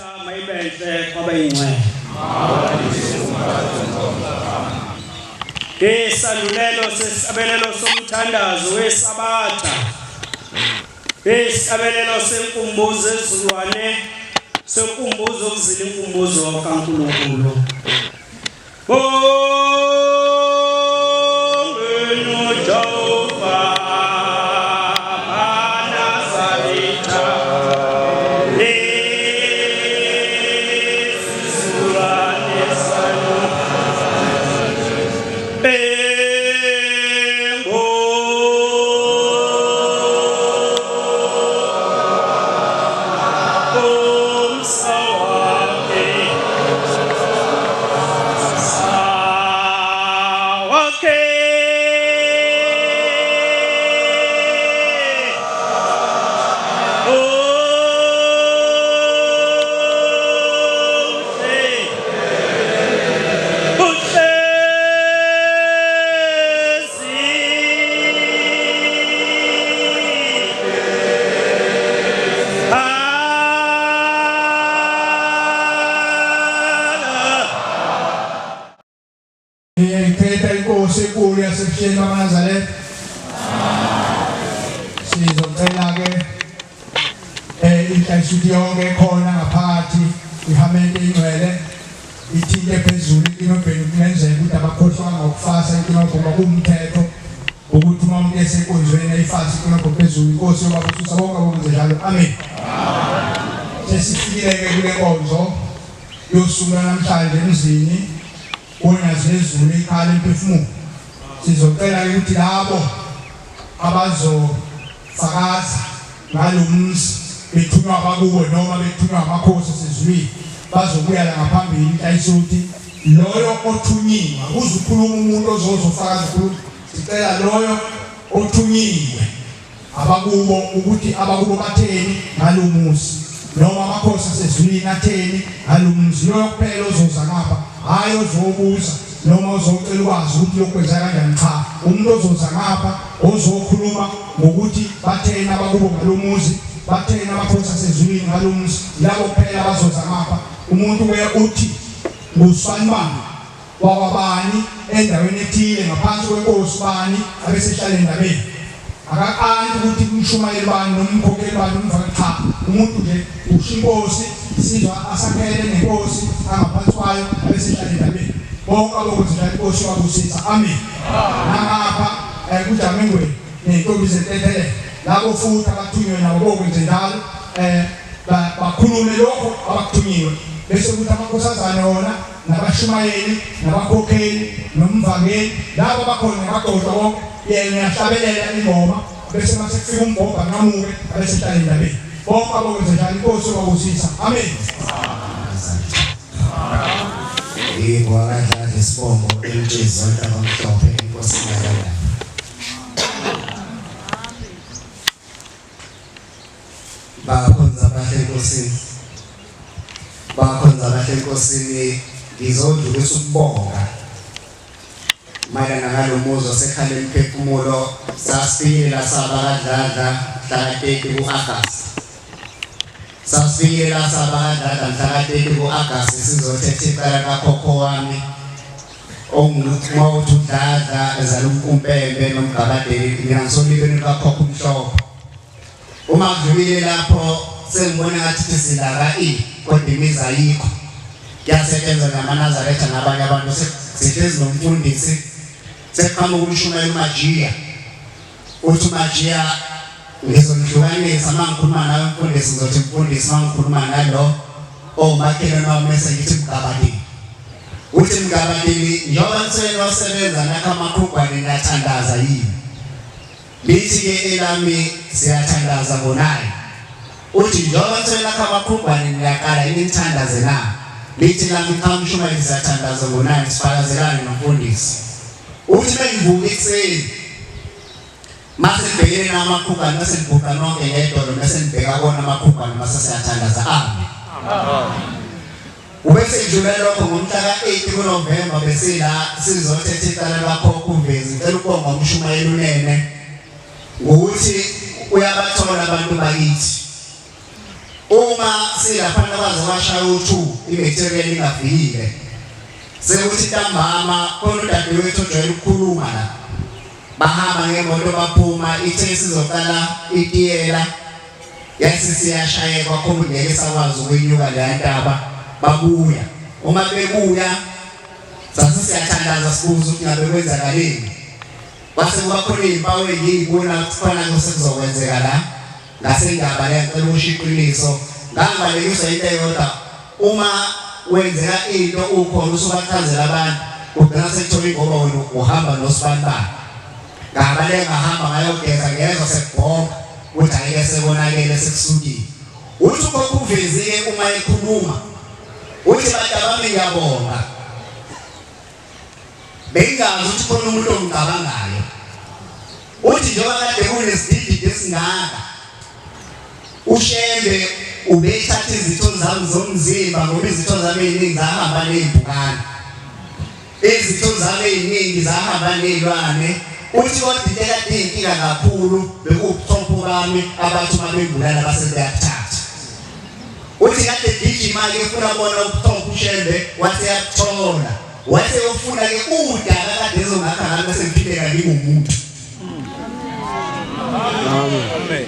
Mayibenhle kwabayingcwele. Isandulelo sesabelelo somthandazo weSabatha. Isabelelo senkumbuzo ezulwane senkumbuzo ukuzila inkumbuzo kaNkulunkulu. Bongenu Jehova Nazareta Lesisulwane salo Engo Umsa wakhe Ngiyayikhetha inkosi enkulu yasebuhleni bamaNazaretha. Sizocela-ke inhlayisuthi yonke ekhona ngaphakathi ihamente ingcwele ithinte phezulu inkinobheni kungenzeka ukuthi abakhohlwanga ukufasa inkinobho ngoba kuwumthetho ukuthi uma umuntu esenkonzweni ayifase inkinobho phezulu inkosi yobabususa bonke abokwenze njalo amen sesifikile-ke kule nkonzo yosuku lwanamhlanje emzini wonyazi lezulu ikhala imphefumulo sizocela ukuthi labo abazofakaza ngalo mzi bethunywa abakubo noma bethunywa amakhosi asezulwini bazobuya la ngaphambili inhlayisuthi loyo othunyiwe akuze ukhuluma umuntu ozozofakaza ukhuluma sicela loyo othunyiwe abakubo ukuthi abakubo batheni ngalomuzi noma amakhosi asezulwini atheni ngalomuzi loyo kuphela ozoza ngapha hhayi ozobuza noma ozocela ukwazi ukuthi lokhu kwenzeka kanjani cha umuntu ozoza ngapha ozokhuluma ngokuthi batheni abakubo ngalomuzi batheni amakhosi asezulwini ngalomuzi labo kuphela abazoza ngapha umuntu ke uthi ngusanibani wakwabani endaweni ethile ngaphansi kwenkosi bani abesehlala endabeni akaqali ukuthi umshumayeli bani noma umkhokheli bani umfake cha umuntu nje usho inkosi isizwa asakhele nenkosi angaphansi kwayo abesehlala endabeni bonke abokwenza inkosi wabusisa amen nangapha kujamengweni ney'ntombi zentethelelo labo futhi abathunyiwe nabo bokwenze njalo um bakhulume lokho abakuthunyiwe bese kuthi amakhosazane wona nabashumayeli nabakhokheli nomvangeli laba bakhona nabagcotshwa bonke yena uyahlabelela ingoma bese mase kufika umbhobha nqamuke abese ehlala endabeni bonke abokwenze njalo inkosi yobabusisa amen Yebo akadlali isibongo emtshezi ontabamhlophe enkosini yakandaba. Bakhonza abahle enkosini. Bakhonza abahle enkosini ngizodlulisa ukubonga mayelana ngalo muzi osekhala emphefumulo sasifikile la saba kaDladla mhla ka-30 ku-Agasti sasifikile la saba kaDladla mhla ka-30 ku-Agasti sizothetha icala kakhokho wami ongumawuthi uDladla ezala umkumpembe nomgabadeli mina ngisolibeni lukakhokho umhlophe Uma kudlulile lapho sengibona ngathi silaka i kodwa imizi ayikho. Kuyasetshenzwa namaNazaretha nabanye abantu sihlezi nomfundisi sekuqhamuka umshumayeli uMajiya. Uthi uMajiya ngizonihlukanisa uma ngikhuluma nawe mfundisi ngizothi mfundisi uma ngikhuluma nalo omakhelwane wami bese ngithi mgabadini. Uthi mgabadini njengoba niseke wasebenza nakha amaqhugwane niyathandaza yini? Lithi ke elami siyathandaza ngonayi. Uthi njengoba nithola amaqhugwane niyaqala yini nithandaze na? Lithi lami cha mshumayeli siyathandaza ngonayi sifakazelane nomfundisi. Uthi bengivuka ekuseni mase ngibhekene namaqhugwane mase ngiguqa nonke ngedolo mase ngibheka kona amaqhugwane mase siyathandaza. Amen. Amen. Ubese idlule lokho ngomhla ka-8 kuNovemba besila sizothetha icala lwakhokho uVezi. Ngicela ukubonga umshumayeli uNene ngokuthi uyabathola abantu bakithi. Uma silaphana kwaze kwashaya u-2 i-material ingafikile. Sekuthi ntambama khona udadewethu ojwayele ukukhuluma la. Bahamba ngemoto baphuma ithe sizoqala itiyela yasisiyashayeka khona ngeke sakwazi ukwenyuka leya ntaba babuya. Uma bebuya sase siyathandaza sibuza ukuthi ngabe kwenzakaleni. Kwase kuba khona iy'mpawu engiyibona ukuthi khona sekuzokwenzeka la. Ngase ngiyabala ngicela ukusho iqiniso. Ngangibalekiswa into eyodwa uma wenzeka into ukhona usubachazela abantu ugcina sekuthola ingoba wena uhamba nosibanibani. Ngabaleka ngahamba ngayogeza ngezwa sekubhonga ukuthi hhayi-ke sekonakele sekusukile. Uthi ukhokho uVezi-ke uma ekhuluma uthi bantabami ngiyabonga. Bengingazi ukuthi khona umuntu ongicabangayo. Uthi njengoba kade kunesidididi esingaka uShembe ubethatha izitho zami zomzimba ngoba izitho zami eziningi zahamba nezimpukane. Izitho zami eziningi zahamba nezilwane. Uthi kodwa into ekade iyinkinga kakhulu bekuwubuchopho bami abathi uma bengibulala base beyakuthatha. Uthi kade egijima-ke efuna kubona ubuchopho uShembe wase yakuthola. Wase eyofuna-ke udaka kade ezongakha ngalo bese ngiphileka ngingumuntu. Amen.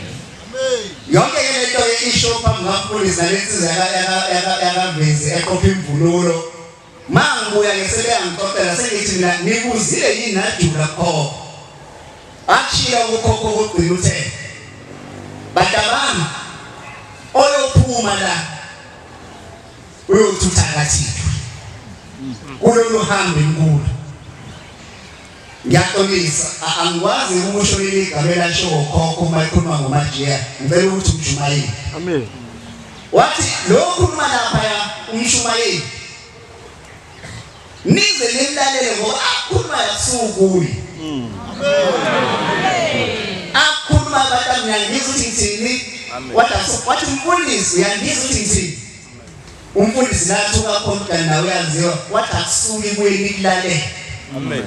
Yonke ke lento ke isho phambi kukamfundisi nalensizwa yakaVezi eqopha imvunulo. Mangibuya ke sebeyangixoxela sengithi mina nikuzile yini najula khokho. Akushiya ukukhokho kokugcina uthe bantabami oyophuma la uyothutha kathithu kulolu hambo enkulu. Ngiyaxolisa angikwazi ukusho leli igama elasho ukhokho uma ekhuluma ngoMajiya ngicela ukuthi umshumayeli. Amen. Wathi lo khuluma lapha ya umshumayeli nize nimlalele ngoba akhuluma yasukuyi. Akhuluma abantu angiyangizwa ukuthi ngithini. Wathi wathi umfundisi uyangizwa ukuthi ngithini. Umfundisi lathuka khona kanti nawe uyaziwa wathi akusuki kuye nikulalela. Amen.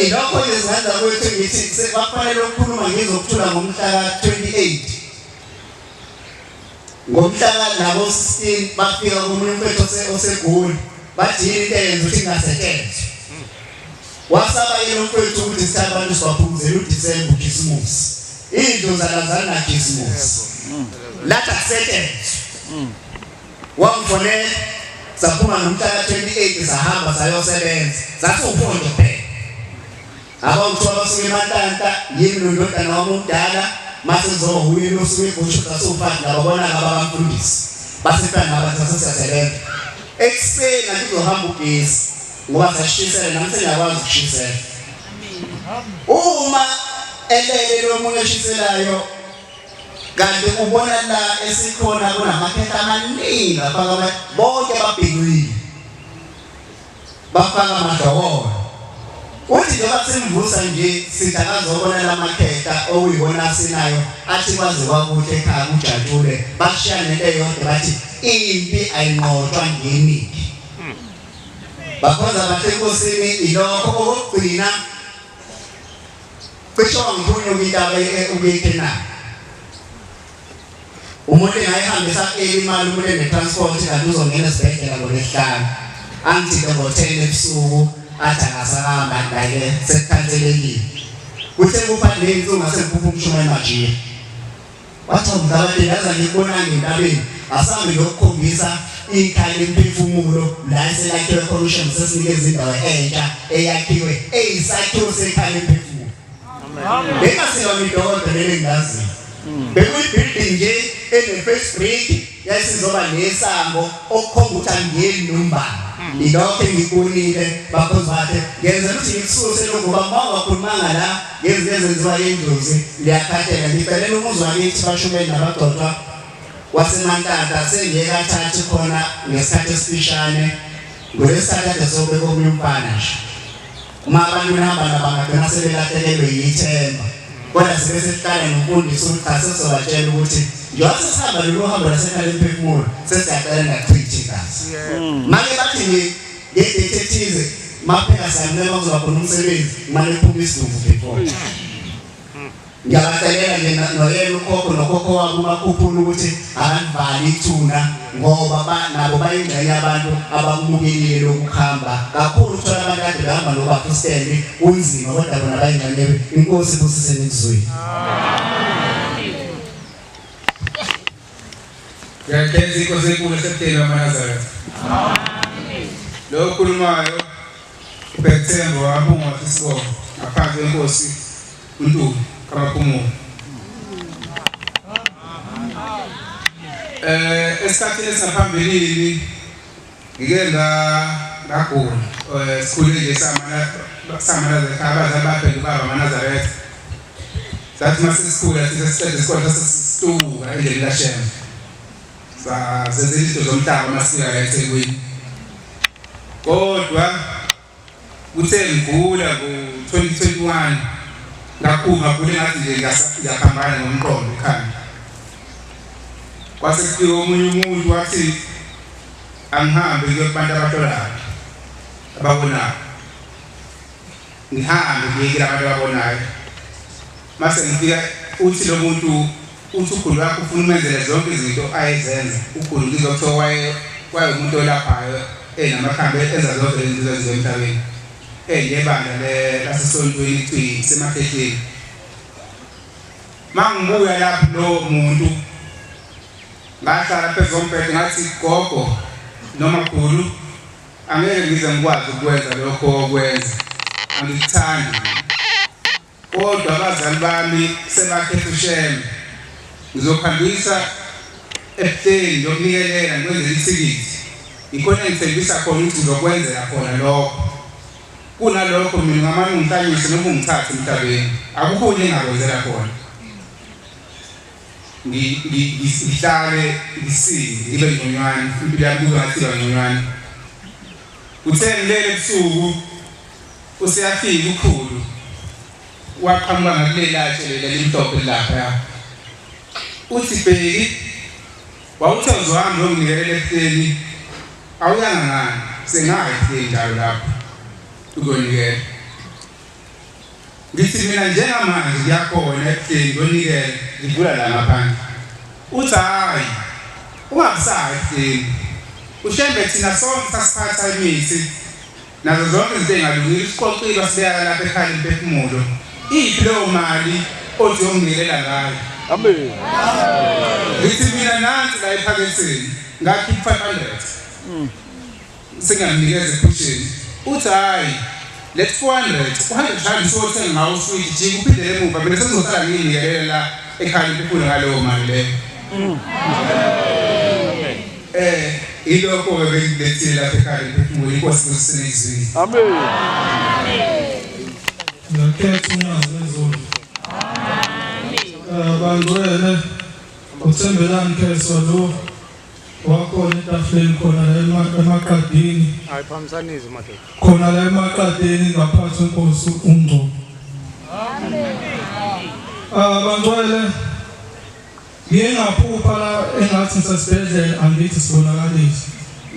Ilokho nje zingane zakwethu ngithi bafanele ukukhuluma ngizokuthula ngomhla ka-28. Ngomhla ka-nabo 16 bafika komunye umfethu oseGoli bathi yini into eyenza ukuthi ingasetshenzwa. Wasaba yena umfethu ukuthi sithathe abantu sibaphumuzele uDisemba uKhisimusi. Idlozi alazani naKhisimusi. Lathi akusetshenzwa. Wangifonela saphuma ngomhla ka-28 sahamba sayosebenza. Sathi uphondo kuphela. Abawuthiwa basuke eMantanta yimi nondodana wami omdala mase ngizoba wuye losuke eGosho sasiwufaki ngababona ngabakamfundisi. Basefika nabathi sasiyasebenza. Ekuseni ngathi uzohamba ugesi ngoba sashisela nami sengiyakwazi ukushisela. Uma elele lo munye oshiselayo kanti ubona la esikhona kunamakhehla amaningi afaka bonke babhinqile bafaka amadokolo. Uthi njengoba simvusa nje sithi akazobona lamakhehla okuyibona asinayo athi kwaze kwakuhle ekhaya kujatshule bashiya nento eyodwa bathi impi ayinqotshwa ngeningi. Bakhonza bahle enkosini ilokho okokugcina cishe wangiphunyuka intaba ukuyikhenana. Umuntu engayihambisa early imali umuntu ene-transport kanti uzongena esibhedlela ngoLwesihlanu. Angithinte ngo-10 ebusuku athi akasahamba naye sekukhanselekile. Kuthe kupha ney'nsuku ngase ngiphupha umshumayeli Majiya. Wathi awumgabadeli yazi angikubonanga entabeni asambe ngiyokukhombisa ikhaya lemphefumulo la eselakhiwe khona uShembe sesinikeza indawo entsha eyakhiwe eyisakhiwo sekhaya lemphefumulo. Bengasilona idokotela leli engilaziyo. Bekuyi-building nje ene-face brick yayisizoba nesango okukhomba ukuthi angiyeli nombani. Ilokho engikubonile bakhonzi bakhe ngenzela ukuthi ngikususe lokhu ngoba uma ungakhulumanga la ngezinto ezenziwa yindlozi liyakhathela. Ngicelela umuzi wakithi bashumeli nabagcotshwa waseMantanta sengiye kathathu khona ngesikhathi esifishane ngolwesithathu kade sobeka omunye umfana nje. Uma abantu behamba nabo bangagcina sebelahlekelwe yithemba. Kodwa sibe sesiqala nomfundisi ukuthi cha sesizobatshela ukuthi njengoba sesihamba lolu hambo lasekhaya lemphefumulo sesiyacela ningachithi igazi. Make bathi nge-date ethize maphela siyancema kuzoba khona umsebenzi kumane kuphume isidumbu before. Ngiyabacelela nje noyena ukhokho nokhokho wabo umakhuphula ukuthi akalivali ithuna ngoba nabo bayingxenye abantu abakubukelile lokuhamba kakhulu ukuthola abantu kade behamba nobaba uStanley kunzima kodwa bona bayingxenye inkosi ibusise nikuzwile. Ngiyakhetha inkosi enkulu esebuhleni bamaNazaretha. Lo okhulumayo uBhekithemba waMpunga isibongo ngaphansi kwenkosi uNtuli kaMaphumulo. Eh esikhathini esingaphambilini ngike nga ngagula eh sikhule nje samana samana abazali baphenduka baba amaNazaretha. Sathi uma sesikhula thina sesiqeda isikole sasesihlubuka endleleni kaShembe. Sazenza izinto zomhlaba uma sifika la eThekwini. Kodwa kuthe ngigula ngo-2021 ngakhulu ngagula engathi nje ngiyaphambana nomqondo ekhanda. Kwase kufika omunye umuntu wathi angihambe ngiye kubantu abahlolayo ababonayo. Ngihambe ngiye kulabantu ababonayo. Mase ngifika uthi lo muntu uthi ukhulu wakho ufuna umenzele zonke izinto ayezenza. Ukhulu ngizwa kuthiwa waye wayewumuntu olaphayo enamakhambi enza zonke lezi zinto ezenziwa emhlabeni. Eyebandla lasesontweni kuthiwa isemakhehleni. Mangibuya lapho lowo muntu ngahlala phezu kombhede ngathi gogo noma khulu Angeke ngize ngikwazi ukwenza lokho okwenza. Angikuthandi. Kodwa abazali bami sebakhetha uShembe. Ngizokuhambisa ebuhleni ngiyokunikelela ngikwenzele ithikithi. Yikhona engithembisa khona ukuthi ngizokwenzela khona lokho. Kunalokho mina ungamane ungihlanyise noma ungithathe emhlabeni. Akukho okunye engingakwenzela khona. Ngihlale ngisinde ngibe ngconywana impilo yami kube ngathi iba ngconywana. Kuthe ngilele ebusuku useyafika ukhulu waqhamuka ngakulela tshe lela elimhlophe laphaya. Uthi Bheki wawuthe uzohamba uyonginikelela ebuhleni awuyanga ngani sengaya ebuhleni njalo lapho ukuyonikela. Ngithi mina njengamanje ngiyakhona ebuhleni ngiyonikela ngidlula la ngaphandle. Uthi hhayi ungabusayi ebuhleni. UShembe thina sonke sasiphatha imithi nazo zonke izinto ey'ngalungile usiqoqile wasibeka lapha ekhaya lemphefumulo. Iphi leyo mali othi uyongikelela ngayo? Amen. Ngithi mina nansi la ephaketheni ngakhipha 500. Sengiyamunikeza ephusheni. Uthi hhayi let 400 u-100 rand usothenga ngawo uswidi jika uphindele emuva mina sengizosala ngiyinikelela la ekhaya lemphefumulo ngaleyo mali leyo. Eh ilokho-ke bengikulethile lapha ekhaya lemphefumulo inkosi ibusisene izwini. Amen. Ngiyakhetha unyazi lwezulu. Amen. Bangcwele uThembelani Kheso lo wakhona etafuleni khona la emaqadini Hayi phambisanize madoda. khona la emaqadini ngaphansi kwenkosi uNgcobo. Ah bangcwele ngiye ngaphupha la engathi ngisesibhedlela angithi sibonakalise.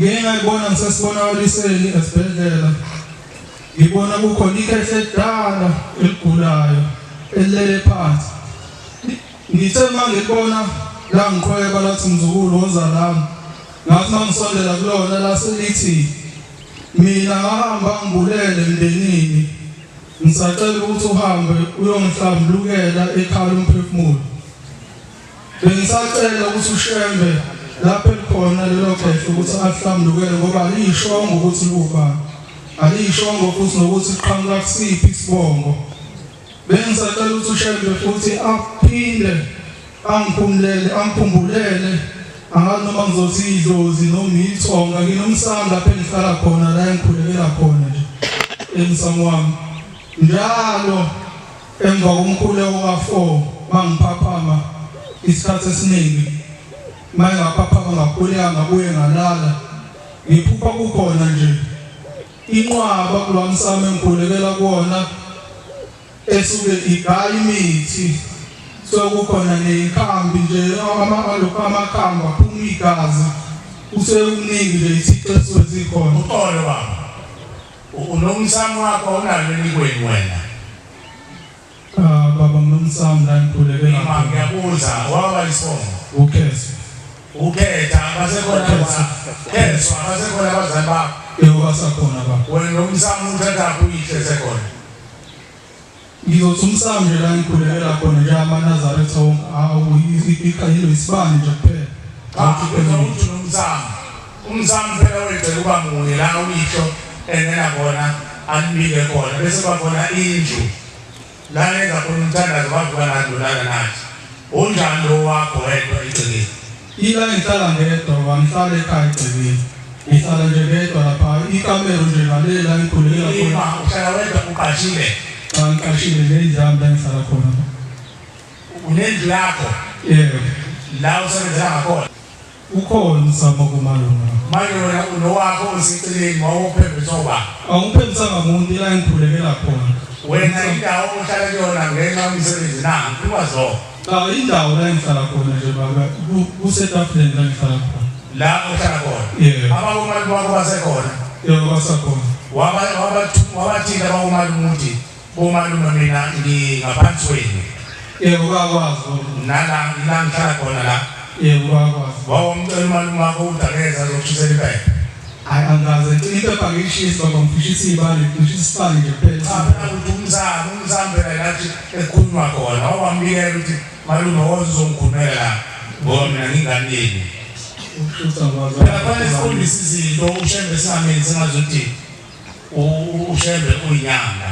Ngiye ngayibona ngisesibonakaliseni esibhedlela ngibona kukhona ikhehle elidala eligulayo elilele phansi. Ngithe uma ngilibona langiqhweba lathi mzukulu woza lami. Ngathi uma ngisondela kulona lase lithi mina ngahamba ngibulele emndenini. Ngisacela ukuthi uhambe uyongihlambulukela ekhaya lomphefumulo. Bengisacela ukuthi uShembe lapho elikhona lelo khehla ukuthi ahlambulukele ngoba aliyishongo ukuthi liwubani. Aliyishongo futhi nokuthi liqhamuka kusiphi isibongo. Bengisacela ukuthi uShembe futhi aphinde angikhumulele angikhumbulele angazi noma ngizothi idlozi noma ithonga nginomsamo lapho engihlala khona la engikhulekela khona nje emsamo wami njalo emva komkhuleko ka-4 mangiphaphama isikhathi esiningi mangingaphaphama ngakhuleka ngabuye ngalala ngiphupha kukhona nje Inqwaba kulowa msamo engikhulekela kuwona esuke igaya imithi sekukhona nekhambi nje alokhu amakhambi aphuma igazi kusekuningi nje isixo esuke sikhona. Uxolo baba. Unomsamo wakho awunalo enikweni wena. Ah baba nginomsamo la ngikhulekela Ima ngiyabuza waba isibongo. Ukhetho. Ukhetha basekhona Khethwa basekhona abazali bakho. Yebo basakhona baba. Wena nomsamo uthatha uyise sekhona. Ngizothi umsamo nje la ngikhulekela khona nje amaNazaretha wonke awu ikhayilo isibani nje kuphela. Cha uthi nomsamo. Umsamo phela wegceke uba munye la uyihlo engena khona anibike khona bese bakhona indlu la nenza khona umthandazo bavuka nadlulana nathi. Unjani lo wakho wedwa egcekeni? Ila ngihlala ngedwa baba ngihlala ekhaya egcekeni. Ngihlala nje ngedwa lapha ikamero nje ngale la ngikhulekela khona. Ima uhlala wedwa uqashile. Cha ngiqashile nendlu yami la ngihlala khona. Unendlu yakho? Yebo. La usebenzela ngakhona? Ukhona umsamo kumalume. Manje wena unowakho oseceleni wawuphendiswa ubani? Awungiphendisanga muntu ila ngikhulekela khona. Wena indawo ohlala kuyona ngenxa yomsebenzi na? Ngikwazo. Cha indawo la engihlala khona nje baba kusetafuleni la ngihlala khona. La ohlala khona. Yebo. Abakomalume bakho basekhona. Yebo basakhona. Waba wabathinta abakomalume ukuthi bomalume mina ngingaphansi kwenu. Yebo bakwazi. Nala la ngihlala khona la. Yebo bakwazi. Wawumcela umalume wakho ukuthi akeze azokushisela impepho. Hayi angaze impepha ngiyishisa baba ngifishisa iy'bani ngishisa isibani nje kuphela. Cha phela ukuthi umzamo umzamo phela lathi ekukhulunywa khona wawambikela ukuthi malume woza uzongikhulumela la ngoba mina ngingane yenu. Ukushutha ngikwazi. Phela kufanele sifundise izinto uShembe singamenzi sengazuthi uShembe uyinyanga.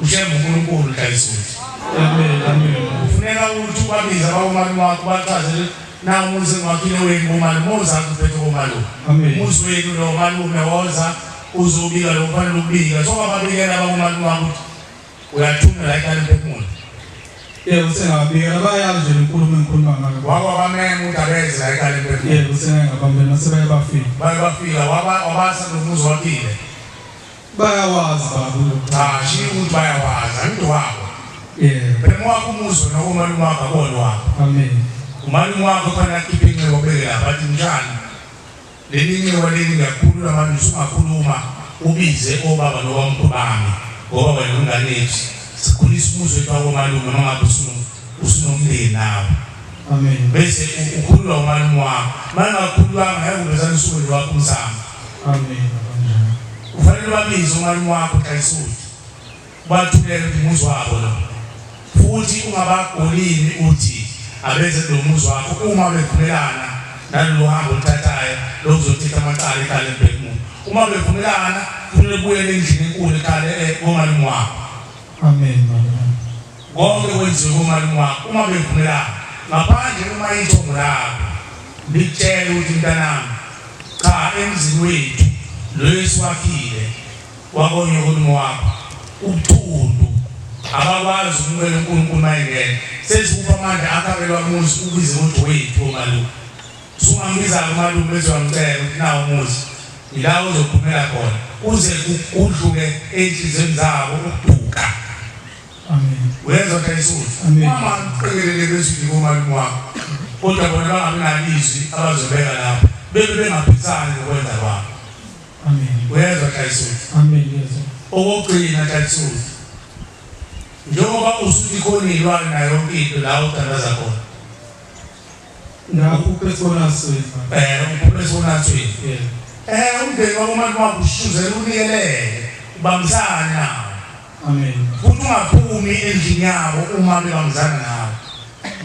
UShembe uNkulunkulu Dlayisuthi. Amen amen. Kufuneka ukuthi ubabize abakomalume wakho bachazele na umuzi engiwakhile wenu bomalume woza kuphethe komalume. Amen. Umuzi wenu lo malume woza uzobika lo kufanele ukubika. So bababikela abakomalume wakho ukuthi uyathuna la ekhaya lomphefumulo. Yebo sengababikela bayazi nje lenkulumo engikhuluma ngayo. Wakwabamema ukuthi abeze la ekhaya lomphefumulo. Yebo sengingabamema sebaye bafika. Baye bafika waba wabasa nomuzi wakhile. Bayawazi baba lokho. Cha shiya ukuthi bayawazi angithi wabo. Yebo. Phela uma wakho umuzi wena umalume wakho akona wakho. Amen. Umalume wakho kufanele akhiphe inxeba ubeke lapha athi mshana leli nxiwa leli ngiyakukhulula manje usungakhuluma ubize obaba nobamkhulu bami ngoba wena ungane yethu sikhulisa umuzi wethu wakomalume uma ngabe usunomndeni nawe. Amen. Bese ukhululwa umalume wakho. Uma engakhululwanga ngeke uvesane usuke nje wakho umsamo. Amen. Kufanele babize umalume wakho Dlayisuthi. Ubathulele ukuthi umuzi wabo lo. Futhi ungabagolini uthi abeze kulo muzi wakho uma bevumelana nalolu hambo oluthathayo lokuzothetha amacala ekhaya lembhekumuno. Uma bevumelana kufanele kubuyele endlini enkulu ekhaya komalume wakho. Amen baba. Konke kwenziwe komalume wakho uma bevumelana. Ngaphandle uma ithongo lakho likutshela ukuthi mntanami cha emzini wethu lo esiwakhile wakonyokolume wakho ubuthundu abakwazi ukumukela uNkulunkulu mayengena sesikupha amandla akhakelwa muzi ubize ukuthi wethu omalume usungambiza umalume bese uyamcela ukuthi nawo umuzi ila uzophumela khona kuze kudluke enhliziyweni zabo ukuduka. Amen. Uyezwa Dayisuthi? Amen. Uma ngiqikelele bese umalume wakho kodwa bona bangabi nalizwi abazobeka lapho bebe bengaphikisani nokwenza kwabo. Amen. Uyezwa Dayisuthi? Amen yezwa. Okugcina Dayisuthi, njengoba usuthi khona iy'lwane nayo yonke into la uthandaza khona. Ngaphupha esibonasweni. Uphupha esibonasweni. Yebo. Umndeni wakomalume wakho ushushuzela unikelele ubambisane nawo. Amen. Futhi ungaphumi endlini yabo uma bebambisana nawe.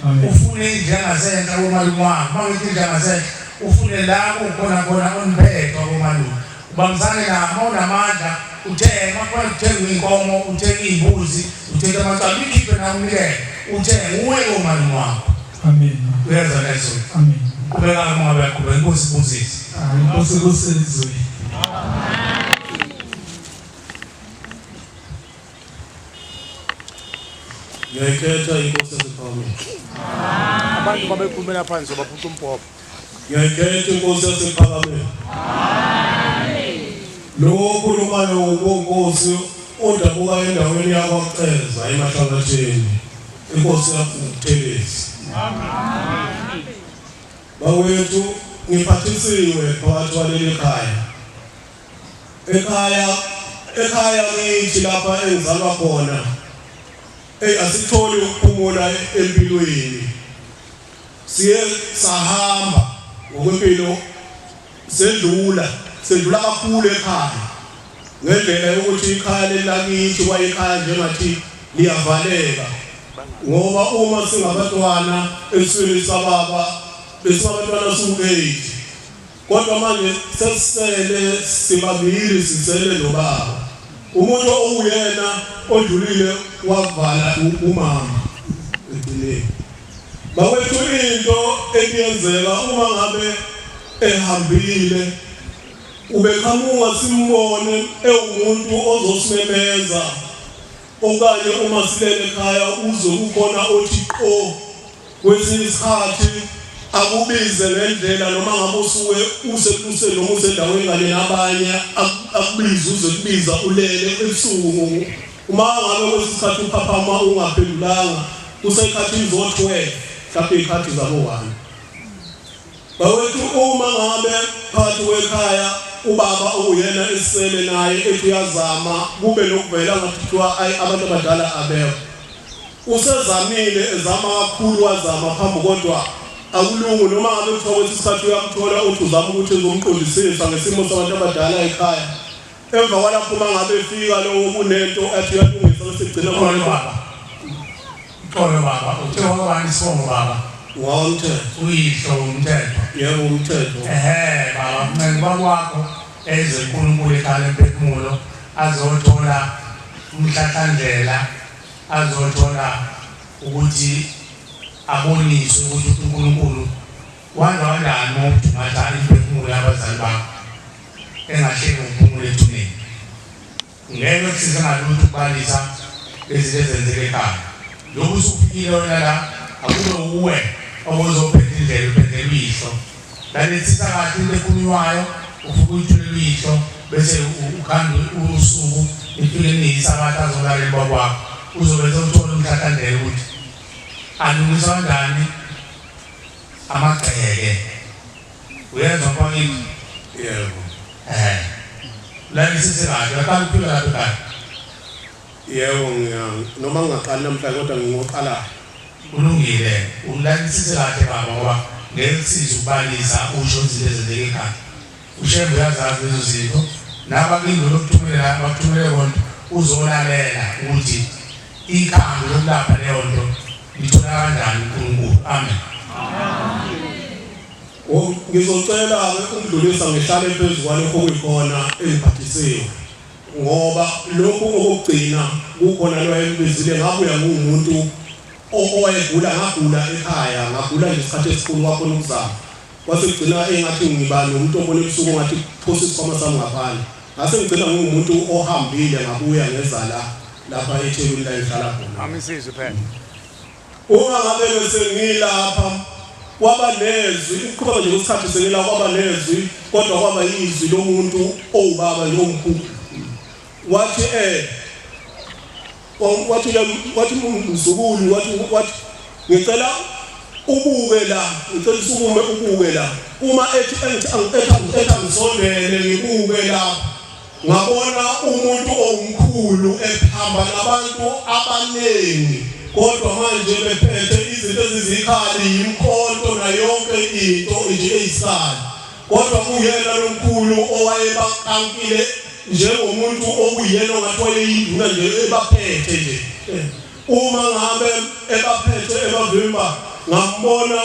Amen. Ufune indlu yangasenhla komalume wakho. Uma ngithi indlu yangasenhla, ufune la kukhona khona umphetho komalume. Ubambisane nabo, uma unamandla uthenge, uma kufanele uthenge iy'nkomo, uthenge iy'mbuzi, uthenge amacala, uyikhiphe nawe unikele, uthenge uye komalume wakho. Amen. Uyezwa lezo? Amen. Qhubeka uma ngabe uyaqhubeka, inkosi ibusise. Hayi, inkosi ibusise. Ngiyayikhetha inkosi yasePhakameni. Abantu babekhulumela phansi baphuca umbhobho. Ngiyayikhetha inkosi yasePhakameni. Lo okhulumayo ubonkosi odabuka endaweni yakwaCeza eMahlabatheni, inkosi yakuButhelezi. Bakwethu ngiphathisiwe phakathi kwaleli khaya. Ekhaya ekhaya kithi lapha engizalwa khona. Ey asitholi ukuphumula empilweni. Siye sahamba ngokwempilo sedlula sedlula kakhulu ekhaya ngendlela yokuthi ikhaya lelakithi kwayikhaya njengathi liyavaleka ngoba uma singabantwana eswini sababa besingabantwana siwu-8 kodwa manje sesisele sibabili sisele nobaba umuntu owuyena odlulile wavala umama ekugcineni bakwethu into ebiyenzeka uma ngabe ehambile ubeqhamuka simbone ewumuntu ozosimemeza okanye uma silele ekhaya uzwe kukhona othi qo Kwesinye isikhathi akubize ngendlela noma ngabe usuke usekuseni noma usendaweni kanye nabanye akubize uze kubiza ulele ebusuku uma ngabe kwesinye isikhathi uphaphama ungaphendulanga kusekhathini zo-12 mhlawumbe iy'khathi zabo-one Bawethu uma ngabe phakathi kwekhaya ubaba okuyena esele naye ethi uyazama kube nokuvela ngathi kuthiwa ayi abantu abadala abekho. Usezamile ezama kakhulu wazama phambi kodwa akulungi noma ngabe kuthiwa kwesinye isikhathi uyamthola uthi uzama ukuthi ezomqondisisa ngesimo sabantu abadala ekhaya. Emva kwalapho uma ngabe efika lowo kunento athi uyalungisa bese kugcina Xolo baba. Xolo baba, uthe wakubani isibongo baba? Wawumthetho. Uyihlo umthetho. Yebo umthetho. Ehhe baba, mncane ubaba wakho eze uNkulunkulu ekhaya lemphefumulo azothola umhlahlandlela azothola ukuthi aboniswe ukuthi uNkulunkulu wanda kanjani ngokuthungatha imphefumulo yabazali bakho engahleli ngokuphumula ethuneni. Ngeke kusize ngalutho ukubalisa izinto ezenzeka ekhaya. Lokhu usufikile wena la akube uwe obozophetha indlela uphendela uyihlo. Lalelisisa kahle into ekhulunywayo ufike uyithulela uyihlo bese ukhanda usuku nifike niyisabatha azolalela ubaba wakho uzobe sewuthola umhlahlandlela ukuthi alungiswa kanjani amagceke. Uyezwa mfowethu? Yebo. Eh. Lalisise kahle, uyaqala ukufika lapha ekhaya. Yebo ngiya noma ngingaqali namhlanje kodwa ngingoqalayo. Kulungile, ulalisise kahle baba ngoba ngeke kusize ukubalisa usho izinto ezenzeka ekhaya. UShembe uyazazi lezo zinto. Nabakini lokuthumela bakuthumele konke uzolalela ukuthi ikhambi lokulapha leyo nto lithola kanjani uNkulunkulu. Amen. Ngizocela-ke ukudlulisa ngihlale phezu kwalokho okuyikhona engiphathisiwe ngoba lokhu okokugcina kukhona lo wayembizile ngabuya ngiwumuntu owayegula ngagula ekhaya ngagula nje isikhathi esikhulu kwakhona ukuzama kwase kugcina engathi ngiba nomuntu obona ebusuku ongathi phosa isikhwama sami ngaphandle ngase ngigcina ngiwumuntu ohambile ngabuya ngeza la lapha eThekwini la engihlala khona. Amisizwe phela. Uma ngabe besengilapha kwaba nezwi ukuqhubeka nje kwesikhathi sengila kwaba nezwi kodwa kwaba yizwi lomuntu owubaba nje omkhulu wathi eh wathi wathi mzukulu wathi wathi ngicela ubuke la ngicela usukume ubuke la uma ethi ethi ethi angisondele ngibuke la Ngabona umuntu owumkhulu ehamba nabantu abaningi kodwa manje bephethe izinto ezizikhali yimkhonto nayonke into nje eyisali kodwa kuyena lomkhulu owayebakankile njengomuntu okuyena ongathi wayeyinduna nje ebaphethe nje uma ngabe ebaphethe ebavimba ngambona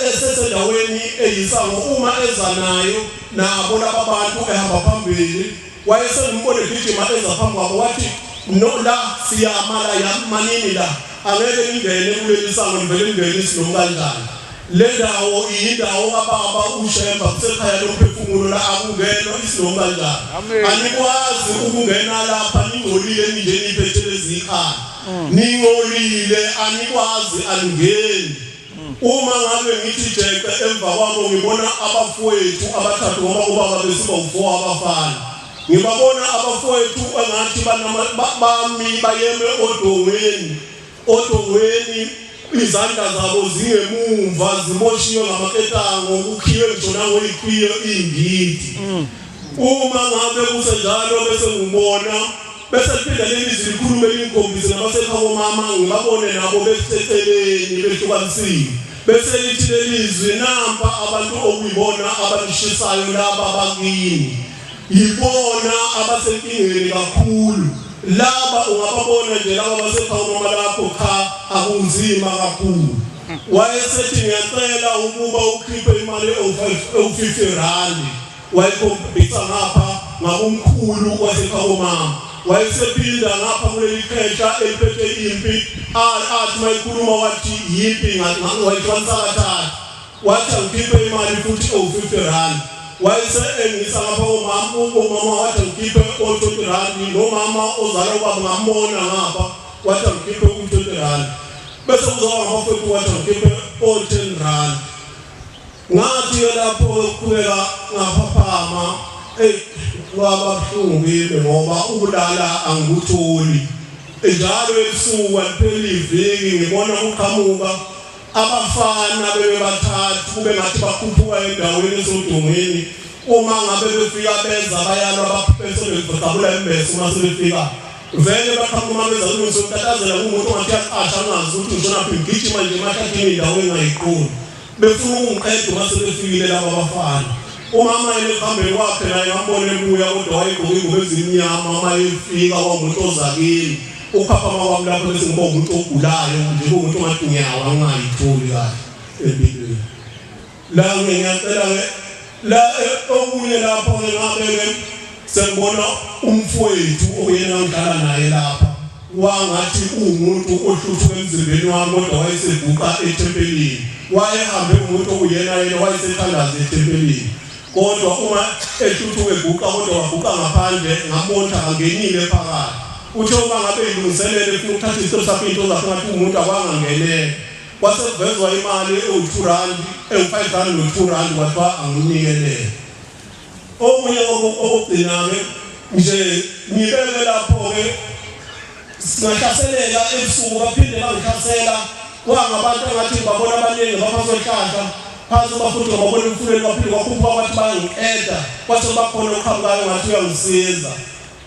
esesendaweni eyisango uma eza nayo nabo laba bantu ehamba phambili wayesengimbona egijima eza phambi kwabo wathi no la siyama la yamanini la angeke ningene kuleli sango nivele ningene isilomu kanjani le ndawo iyindawo kababa uShemba kusekhaya lomphefumulo la akungenwa isilomu kanjani anikwazi ukungena lapha ningcolile ninje niphethe lezikhala Ningcolile anikwazi aningeni. Uma ngabe ngithi jeqe emva kwabo ngibona abafowethu abathathu ngoba ubaba besiba u-four abafana. Ngibabona abafowethu engathi bami bayeme odongweni odongweni izandla zabo zingemumva ziboshiwe ngamaketango kukhiwe ngisho nangoyikhwiyo iy'ngidi. Uma ngabe kusenjalo bese ngibona. Bese liphinda leli zwi likhulume lingikhombise nabasekhaya komama ngibabone nabo beseceleni behlukanisiwe. Bese lithi leli zwi nampa abantu okuyibona abanishisayo laba bakini. Yibona abasenkingeni kakhulu. Laba ungababona nje laba basekhaya komama lakho cha akunzima kakhulu. Wayesethi ngiyacela ukuba ukhiphe imali ewu-50 randi. Wayekhombisa ngapha ngakumkhulu waseKhakomama. Wayesephinda ngapha kuleli khehla eliphethe impi athi mayekhuluma wathi yimpi wayihlukanisa kathathu. Wathi angikhiphe imali futhi ewu-50 rand. Wayese engisa ngapha komama umama wathi angikhiphe o-20 rand nomama ozala ubaba ngambona ngapha wathi angikhiphe u-20 rand. Bese kuzoba ngabafowethu wathi angikhiphe o-10 rand. Ngathi-ke lapho-ke kuqhubeka ngaphaphama, eyi kwaba buhlungu kimi ngoba ukulala angikutholi. Njalo ebusuku alipheli iviki ngibona kuqhamuka abafana bebebathathu kube ngathi bakhuphuka endaweni esodongeni. Uma ngabe befika beza bayalwa bese bevaqabula imbese uma sebefika. Vele baqhamuka uma beza kulungisa ukutatazela kuwumuntu ongathi uyaqasha angazi ukuthi ngishonaphi ngigijima nje emahlathini indawo engayiqondi. Befuna ukungiqeda uma sebefikile laba bafana. Umama yena ekuhambeni kwakhe naye ngambona ebuya kodwa wayegqoke ingubo ezimnyama uma efika kwawumuntu oza kimi. Ukuphaphama kwami lapho bese ngiba umuntu ogulayo nje kuwumuntu ongathi ngiyawa ngingayitholi kahle empilweni. La ngiyacela-ke la okunye lapho-ke ngabe-ke sengibona umfowethu okuyena ngidlala naye lapha Wangathi uwumuntu ohluthuka emzimbeni wami kodwa wayeseguqa ethempelini. Wayehambe umuntu okuyena yena wayesethandaza ethempelini. Kodwa uma ehluthuka eguqa kodwa waguqa ngaphandle ngambona akangenile phakathi. Uthe uma ngabe ilungiselele efuna ukuthatha isicelo sakhe into zakhe ngathi uwumuntu akwangangenela. Kwase kuvezwa imali ewu-2 rand, ewu-5 rand no-2 rand kwathiwa angimnikelele. Okunye okugcina-ke nje ngibeke lapho-ke singahlaseleka ebusuku baphinde bangihlasela kwangabantu engathi ngibabona abaningi baphansi kwehlahla phansi bafuthi ngababona emfuleni baphinde kwakhuphuka bathi bayangiqeda kwase kubakhona oqhamukayo ngathi uyangisiza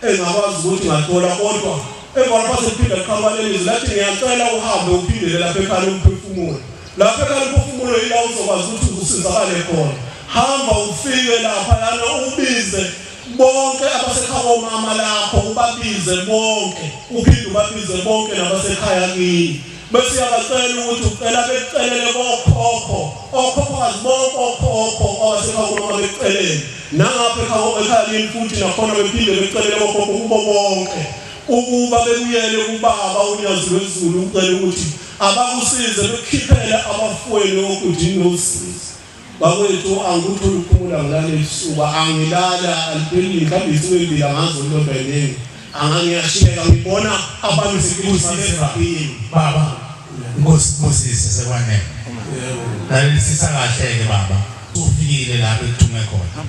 engakwazi ukuthi ngathola kodwa emva lapha seliphinda liqhamuka leli zwi lathi ngiyacela uhambe uphindele lapha ekhaya lomphefumulo lapha ekhaya lomphefumulo yila uzokwazi ukuthi usizakale khona hamba ufike lapha yana ubize bonke abasekhaya komama lakho ubabize bonke uphinde ubabize bonke nabasekhaya kini bese uyabacela ukuthi ucela bekucelele kokhokho okhokhokazi bonke okhokho abasekhaya komama bekucelele Nangapha ekhaya kini futhi nakhona bephinde becelele kokhokho kubo bonke ukuba bebuyele kubaba uNyazi lwezulu ucela ukuthi abakusize bekukhiphele abafowenu ogudini nosizi. Bakwethu angikutholi ukuphumula ngilala ebusuku angilala aliphelile mhlawumbe isuke embili angazi olulodwa iningi angangiyashiyeka ngibona abantu sekubusise beza kimi. Baba inkosi ikubusise sekwanele. Lalelisisa kahle-ke baba. Ufikile lapho ekuthume khona.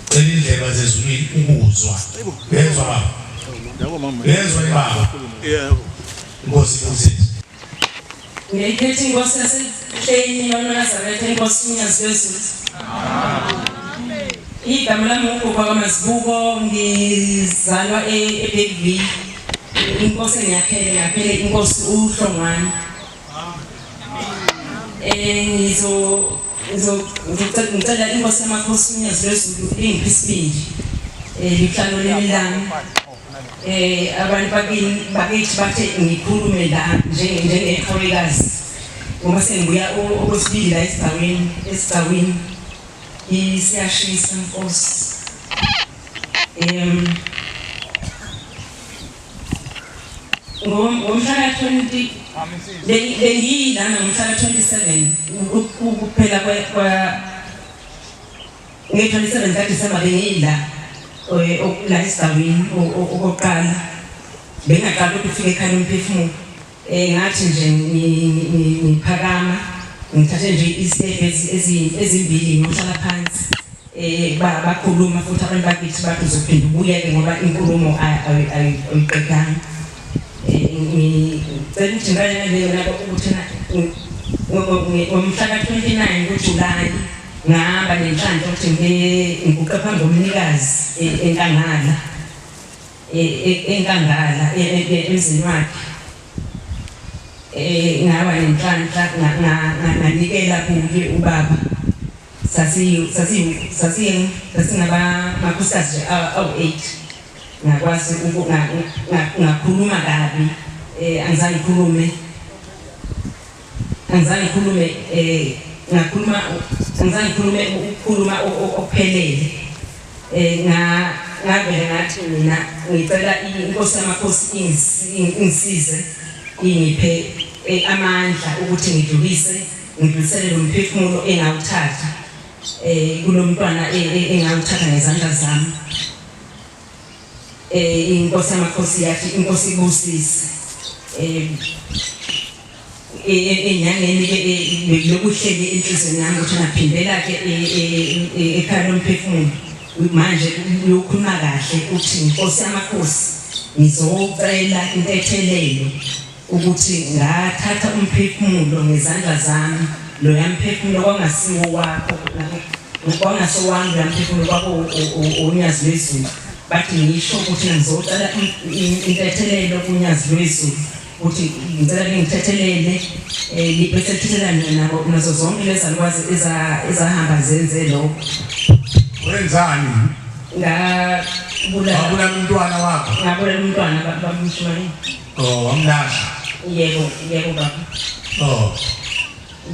Cela indlebe zezulwini ukuzwa. Yezwa baba. Yezwa baba. Yebo. Inkosi ibusise. Ngiyikhetha inkosi yasehleni yamaNazaretha inkosi uNyazi lwezulu. Igama lami nguGugu kaMazibuko ngizalwa eBergville. Inkosi engiyakhele ngakhele inkosi uHlongwane. Eh ngizo ngizocela ngicela inkosi yamakhosi uNyazi lwezulu ingiphe isibindi eh lihlalo lami. Eh abantu bakini bakithi bathe ngikhulume la njenge njengeqhawekazi ngoba sengibuya okwesibili la esigcawini esigcawini isiyashisa nkosi. Em ngomhla ka-20 bengiyilana ngomhla ka-27 ukuphela kwa nge-27 kaDisemba bengiyila eh, la esigcawini okokuqala bengingaqali ukuthi ufike ekhaya umphefumulo um ngathi nje ngiphakama ngithathe nje izitebhu ezimbili ngiyohlala phansi Eh bakhuluma futhi abantu bakithi bathi uzophinda ubuyeke ngoba inkulumo ayiqedanga. Eh ngicela ukuthi ngale naleyo nabo ukuthi ngomhla ka-29 kuJulayi ngahamba nenhlanhla ukuthi ngiguqe phambi komnikazi enkangala. enkangala emzini wakhe. Ngaba nenhlanhla nganikela kuye ubaba. Sasingaba makhosikazi nje awu-8. Ngakwazi ngakhuluma kabi, angizange ngikhulume, angizange ngikhulume, ngakhuluma, angizange ngikhulume ukukhuluma okuphelele. Ngavele ngathi mina ngicela inkosi yamakhosi ingisize, ingiphe amandla ukuthi ngidlulisele lo mphefumulo engawuthatha kulo mntwana engawuthatha ngezandla zami. Inkosi yamakhosi yathi inkosi ibusise. Enyangeni ke lokuhleli enhlizweni yami ukuthi ngaphindela ke ekhaya lomphefumulo manje uyokhuluma kahle uthi inkosi yamakhosi ngizocela intethelelo ukuthi ngathatha umphefumulo ngezandla zami, loya mphefumulo kwangasiwo wakho, kwangasowami loya mphefumulo, kwako uNyazi lwezulu. Bathi ngisho ukuthi ngizocela intethelelo kuNyazi lwezulu ukuthi ngicela ningithethelele, bese lithethelana nabo nazo zonke lezalukwazi ezahamba zenze lokho. Wenzani? Ngabulala. Wabulala umntwana wakho? Ngabulala umntwana bamshumayeli. Oh, wamlahla. Yebo, yebo baba. Oh.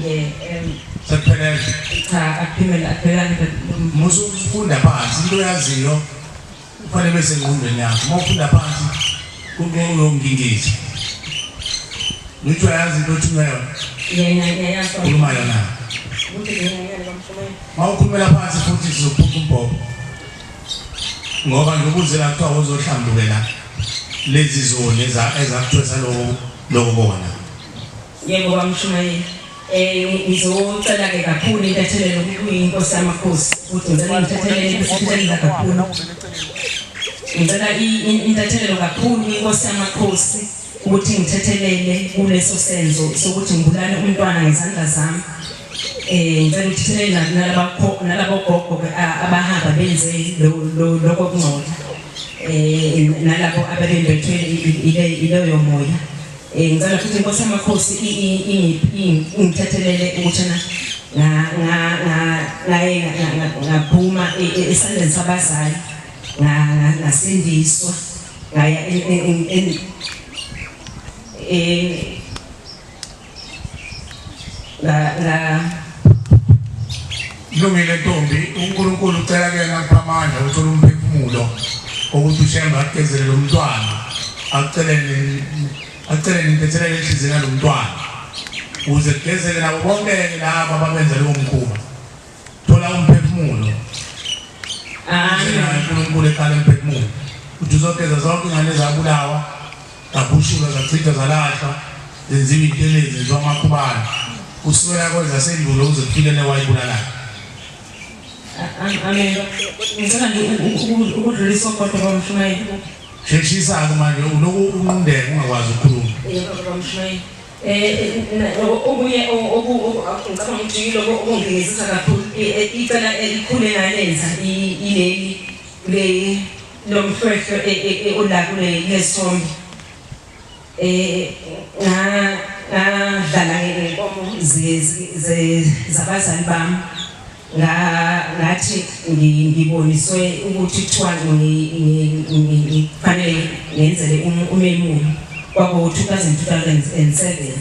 Ye, Sekuphelele. Cha, akuphumela, akuphelanga. Musu ufunda phansi into oyaziyo kufanele bese engqondweni yakho. Uma ufunda phansi kuyongingiza. Ngithi uyayazi into othunywa yona. Yena ngiyayazi. Khuluma yona. Ukuthi ngiyayazi bamshumayeli. Uma ukhulumela phansi futhi sizophuca umbhobho. Ngoba nje la kuthiwa uzohlambukela lezi zoni ezakuthwesa lokho kona. Yebo bamshumayeli. Ngizocela ke kakhulu intethelelo kuyinkosi yamakhosi ukuthi ngicela intethelelo isithethelelo kakhulu. Ngicela intethelelo kakhulu kwinkosi yamakhosi ukuthi ngithethelele kuleso senzo sokuthi ngibulale umntwana ngezandla zami. Ngicela ukuthethelele nalabo gogo abahamba benze lokho kungcola. Nalabo ababembethwe ileyo moya. Ngicela futhi inkosi yamakhosi ingithethelele ukuthi ngaye ngaphuma esandleni sabazali, ngasindiswa, ngaya Lungile ntombi, uNkulunkulu ucela kuyena akuphe amandla uthola umphefumulo ukuthi uShembe akugezele lo mntwana, akucelele intethelelo enhliziyweni yalo mntwana ukuze kugezeke nabo bonke laba ababenza lowo mkhuba. Thola umphefumulo. Amen. uNkulunkulu eqala umphefumulo uthi uzogeza zonke ingane ezabulawa, zabushulwa, zachithwa, zalahlwa, zenziwa intelezi, zenziwa amakhubalo, kusukela kwezasendulo uze kufikele wayibulalayo. Amen. Ngicela nje ukudlulisa kodwa bamshumayeli. Sheshisa-ke manje uloku unqundeka ungakwazi ukukhuluma. Yebo bamshumayeli. Okunye ngicabanga ukuthi yiloko okungingizisa kakhulu icala elikhulu engalenza ileli le lomhlwehlwe ola kule lesithombe. Ngadlala ngenkomo zabazali bami, ngathi ngiboniswe ukuthi kuthiwa ngifanele ngenzele umemulo kwako 2007.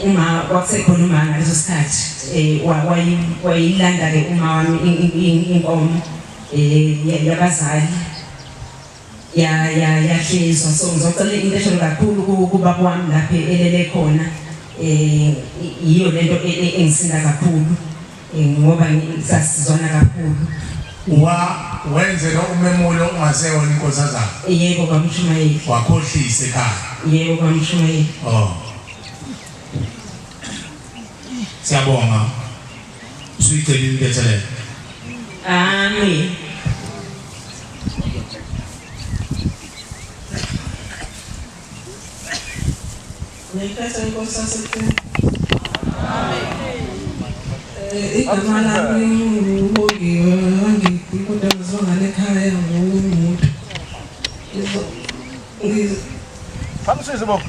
Uma kwakusekhona uma ngaleso sikhathi wayilanda ke uma wami inkomo yabazali yahlizwa. So ngizocela inteshelo kakhulu kubaba wami lapho elele khona. Yiyo lento engisinda kakhulu ngoba sasizwana kakhulu. Wenzela umemulo ungaseyona inkosazana? Yebo bamshumayeli. Wakhohlisa ekhaya? Yebo bamshumayeli. Oh. Siyabonga. Usuyicelile intethelelo. Amen. Ngiyiphethe inkosi yasekhaya. Igama lami nguBongiwe, angikhuluma kodwa ngiziwa ngale ekhaya ngumuntu. Amsize bo.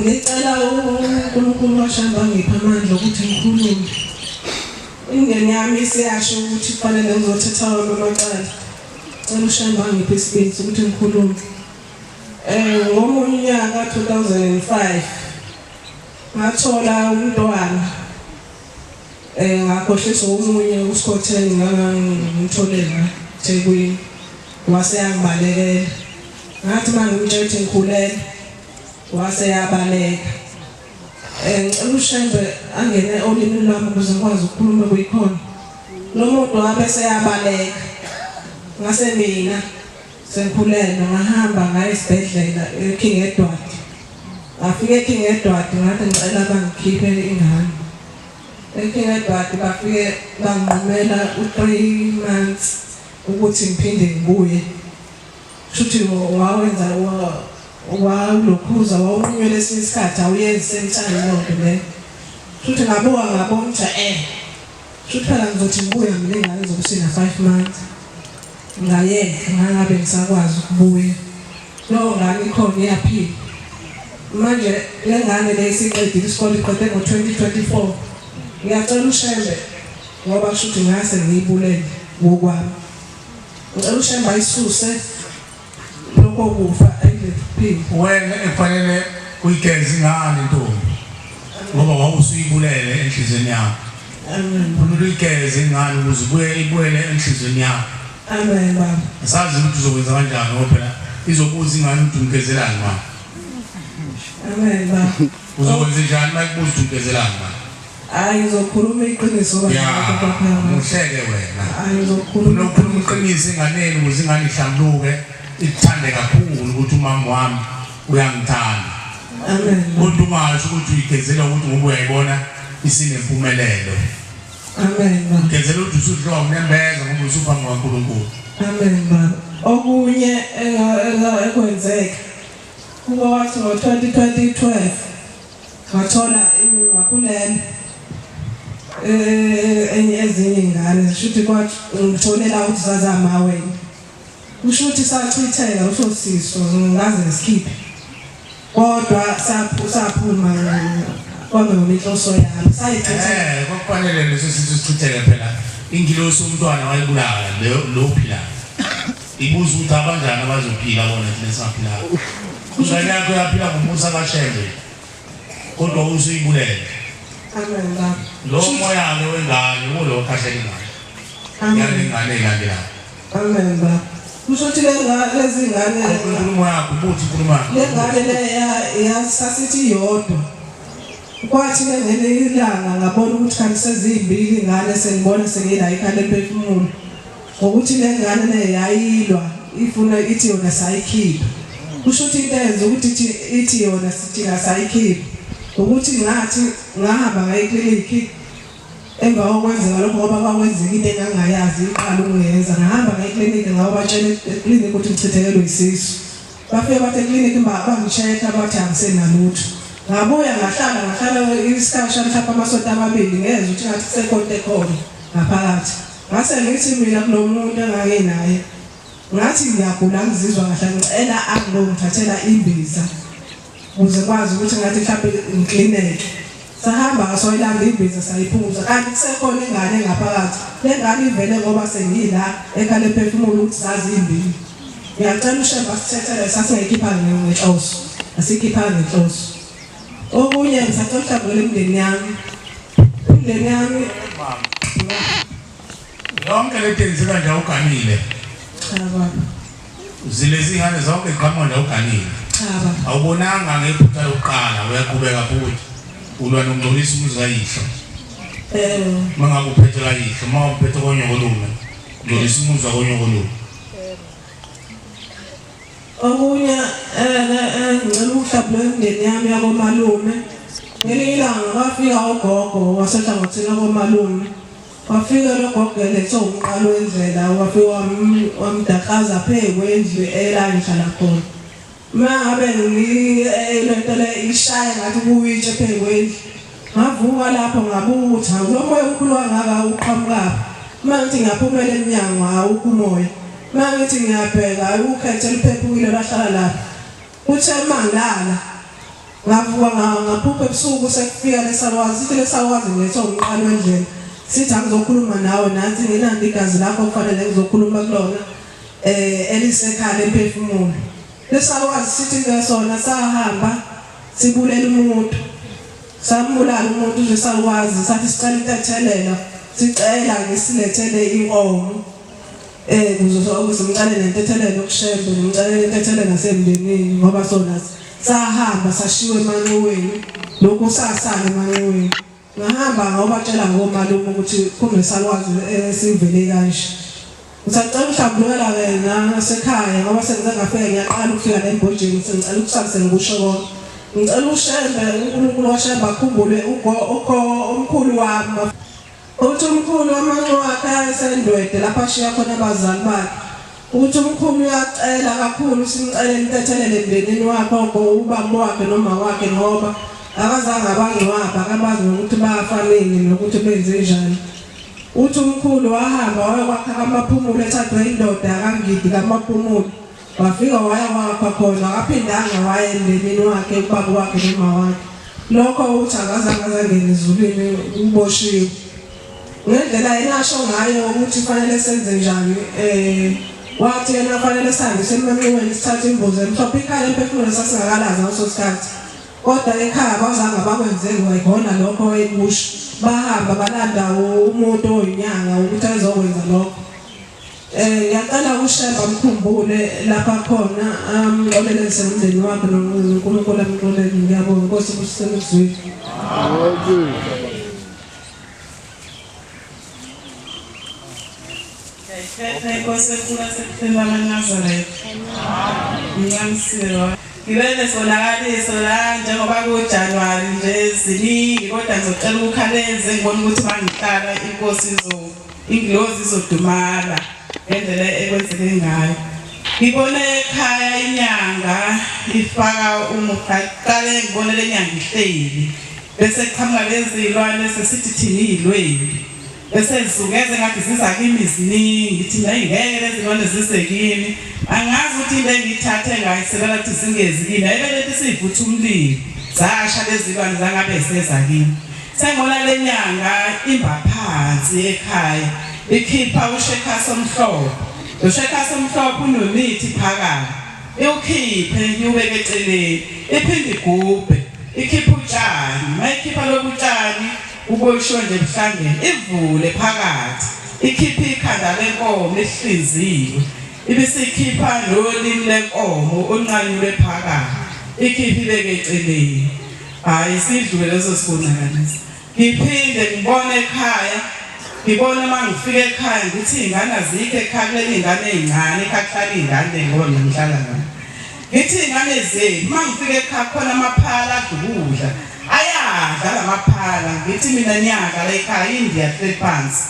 Ngicela uNkulunkulu washamba ngipha amandla ukuthi ngikhulume. Imindeni yami isiyasho ukuthi kufanele ngizothetha wami amacala. Cela uShembe angiphe isibindi sokuthi ngikhulume. Eh ngomunye unyaka 2005 ngathola umntwana eh ngakhohliswa omunye uSkhotheni ngangimtholela eThekwini wase yangibalekela ngathi mangimtshela ukuthi ngikhulelwe wase yabaleka eh ngicela uShembe angene olimini lwami ukuze ngikwazi ukukhuluma kuyikhona lo muntu wabe seyabaleka ngase mina sengikhulelwe ngahamba ngaya esibhedlela eKing Edward ngafika eKing Edward ngathi ngicela bangikhiphe ingane eKing Edward bafike banginqumela u-3 months ukuthi ngiphinde ngibuye shuthi wawenza wawulokhuza wawunqunywela esinye isikhathi awuyenzi same time leyo nto leyo shuthi ngabuka ngabona ukuthi eh shuthi phela ngizothi ngibuya mina ingane izobe isina-five months ngayeka ngangabe ngisakwazi ukubuya leyo ngane ikhona iyaphila manje le ngane le isiqedile isikole iqede ngo-2024 ngiyacela ushembe ngoba kusho ukuthi ngase ngiyibulele ngokwami ngicela ushembe ayisuse lokho kufa ayilekuphila wena ekufanele uyigeze ingane ntombi ngoba wawusuyibulele enhliziyweni yakho amen ufuna uyigeze ingane ukuze ibuye ibuyele enhliziyweni yakho amen baba asazi ukuthi uzokwenza kanjani ngoba phela izobuza ingane ukuthi umgezelani ma amen baba uzokwenza njani uma ikubuza ukuthi umgezelani ma hayi ngizokhuluma iqiniso baba ya muhleke wena hayi ngizokhuluma unokhuluma iqiniso enganeni ukuze ingane ihlambuluke ikuthande kakhulu ukuthi umama wami uyangithanda amen kodwa ungasho ukuthi uyigezela ukuthi ngoba uyayibona isinempumelelo amen baba ugezela ukuthi usudliwa unembeza ngoba usuphambi kwaNkulunkulu amen baba okunye ekwenzeka kuba wathi ngo-2012 ngathola ngakhulelwa eh enye ezinye ingane shuthi kwathi ngitholela ukuthi zazamawele kusho ukuthi sachitheka leso siso ngaze ngisikhiphe kodwa saphuma kwangeyona inhloso yami sayichitheka eh kwakufanele leso siso sichitheke phela ingilosi umntwana wayibulala lo lo ophilayo ibuza ukuthi abanjani abazophila bona thina esingaphilayo ingane yakho yaphila ngomusa kaShembe kodwa usuyibulele amen baba lo moya-ke wengane ulo okhahlela ingane amen yale ngane elandelayo amen baba kusho ukuthi lezi ngane inkulumo yakho ubuthi inkulumo yakho le ngane le yasasithi iyodwa kwathi ke ngelinye ilanga ngabona ukuthi kanti sezimbili ingane sengibona sengila ikhanda emphefumulo ngokuthi le ngane le yayilwa ifuna ithi yona sayikhipha kusho ukuthi into eyenza ukuthi ithi ithi yona sithina sayikhipha ukuthi ngathi ngahamba ngaye eklinikhi emva kokwenzeka lokho ngoba kwakwenzeka into engangayazi iqala ukungenza ngahamba ngaye eklinikhi ngayobatshela eklinikhi ukuthi ngichithekelwe isisu bafike bathi eklinikhi bangi-check-a bathi angisenalutho ngabuya ngahlala ngahlala isikhasha mhlawumbe amasonto amabili ngezwa ukuthi ngathi kusekhona into ekhona ngaphakathi ngase ngithi mina kulo muntu enganginaye ngathi ngiyagula ngizizwa kahle ngicela angilongithathela imbiza ukuze kwazi ukuthi ngathi mhlawumbe ngiklineke sahamba ngasoyilanda imbiza sayiphuza kanti kusekhona ingane engaphakathi le ngane ivele ngoba sengila ekhala ephefumulo ukuthi sazimbili ngiyacela ushemba sithethele sasingayikhipha ngenhloso asikhipha ngenhloso okunye ngisacela uhlambulele imindeni yami imindeni yami yonke lento yenzeka nje awuganile cha baba zilezi ingane zonke ziqhamuka nje awuganile cha baba awubonanga ngephutha lokuqala uyaqhubeka futhi ulwa nokungcolisa umuzi kayihlo eh uma ngabe uphethe kayihlo uma ngabe uphethe konyokolume ungcolisa umuzi wakonyokolume Okunye ngicela ukuhlabula imindeni yami yakomalume. Ngelinye ilanga kwafika ugogo wasehlangothini lakomalume. Wafika lo gogo elethe umqalo wendlela wafika wamdakaza phezu kwendlu ela ngihlala khona. Uma ngabe lento le ishaya ngathi kuwitshe phezu kwendlu. Ngavuka lapho ngabuka ukuthi hawu lo moya omkhulu kangaka uqhamukaphi. Uma ngithi ngiyaphumela emnyango awukho umoya. Uma ngithi ngiyabheka ukhethe luphephukile lwahlala lapha. Kuthe uma ngilala ngavuka ngaphupha ebusuku sekufika lesalukazi sithi lesalukazi ngilethe umqali wendlela sithi angizokhuluma nawe nansi nginandi igazi lakho kufanele ngizokhuluma kulona eh elisekhala emphefumulo. Lesalukazi sithi ke sona sahamba sibulela umuntu sambulala umuntu nje salukazi sathi sicela intethelelo sicela ngisilethele inkomo Eh kuze ukuze ngicale nentethelelo kuShembe ngicale nentethelelo nasemndenini ngoba sona sahamba sashiwa emanxiweni lokhu sasala emanxiweni ngahamba ngobatshela ngomalume ukuthi kunesalwazi esivele kanje ngisacela uhlambulukela wena nasekhaya ngoba sengize ngafika ngiyaqala ukufika la embhojeni sengicela ukusala sengikusho konke ngicela uShembe uNkulunkulu waShembe akhumbule ugo omkhulu wami Uthi umkhulu wamanxiwa akhe ayesendwede lapho ashiya khona abazali bakhe. Uthi umkhulu uyacela kakhulu simcele intethelelo emndenini wakhe ogo ubaba wakhe noma wakhe ngoba akazange abangcwaba akabazi nokuthi bafa nini nokuthi benze njani. Uthi umkhulu wahamba wayokwakha kaMaphumulo ethathwa indoda kaNgidi kaMaphumulo wafika waya kwakha khona akaphindanga waya emndenini wakhe ubaba wakhe noma wakhe. Lokho uthi akazange azangene ezulwini uboshiwe. Ngendlela yena asho ngayo ukuthi fanele senze njani eh wathi yena fanele sihambe semanxiweni sithathe imbuzi emhlophe ikhaya emphefumulo sasingakalazi ngaso sikhathi. Kodwa ekhaya abazange bakwenze kwayikona lokho wayekusho. Bahamba balanda umuntu oyinyanga ukuthi azokwenza lokho. Eh ngiyacela uShembe amkhumbule lapha khona amxolele umndeni wakhe noNkulunkulu amxolele ngiyabonga Nkosi ibusise ukuzwile. Ngiyayiphetha inkosi enkulu yasebuhleni bamaNazaretha. Ngincamsiwe. Ngibe nesonakaliso la njengoba kuJanuwari nje ziningi kodwa ngizocela ukukhaleza engibona ukuthi mangihlala inkosi izo Ingilozi izodumala ngendlela ekwenzeke ngayo. Ngibone ekhaya inyanga ifaka umuqa qale ngibone le nyanga ihleli bese kuqhamuka lezi zilwane sesithi thina iy'lwembi bese zizungeze ngathi ziza kimi ziningi thina ingeke lezi zilwane zize kimi angazi ukuthi into engiyithathe ngayisebela ukuthi zingezi kimi ayibe leti siyivutha umlilo zasha lezi zilwane zangabe ziseza kimi Sengibona lenyanga imba phansi ekhaya ikhipha ushekhasi omhlophe. Lo shekhasi omhlophe unemithi phakathi. Iwukhiphe iwubeke eceleni. Iphinde igubhe ikhiphe utshani. Mayikhipha lobu tshani uboshwe nje ebuhlangeni ivule phakathi ikhiphe ikhanda lenkomo ehlinziwe ibisikhipha nolimi lenkomo olunqanyulwe phakathi ikhiphe ibeke eceleni. Hayi sidlule leso sibonakaliso. Ngiphinde ngibone ekhaya ngibona uma ngifika ekhaya ngithi iy'ngane azikho ekhaya kuleli iy'ngane ey'ncane ekhaya kuhlala iy'ngane ngoba mina ngihlala ngami. Ngithi iy'ngane zenu uma ngifika ekhaya khona amaphala adla ukudla ayadla la maphala ngithi mina niyadla la ekhaya indiya hleli phansi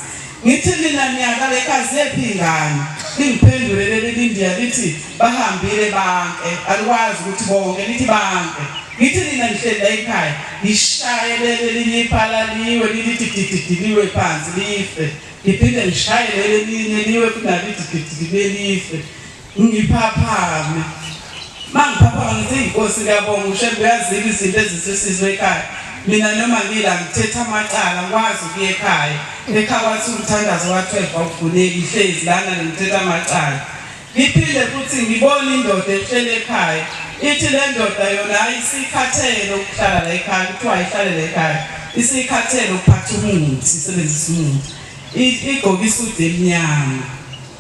Ngithi nina niyaka leka zephi ingane lingiphendule leli lindiya lithi bahambile banke alikwazi ukuthi bonke lithi banke ngithi nina nihleli la ekhaya ngishaye leli elinye iphala liwe lithi dididiliwe phansi life ngiphinde ngishaye leli elinye liwe futhi nalithi dididiliwe life Ngiphaphame. Mangiphaphama ngithi inkosi ngiyabonga uShembe uyazile izinto ezisesizwe ekhaya. Mina noma ngila ngithetha amacala ngikwazi ukuya ekhaya. Ekhaya kwathi umthandazo wa-12 awuvuleki ngihlezi lana ngithetha amacala. Ngiphinde futhi ngibone indoda ehleli ekhaya. Ithi le ndoda yona hayi isikhathele ukuhlala la ekhaya kuthiwa ayihlale la ekhaya. Isikhathele ukuphatha umuthi, isebenzisa umuthi. Igqoke isudu emnyama.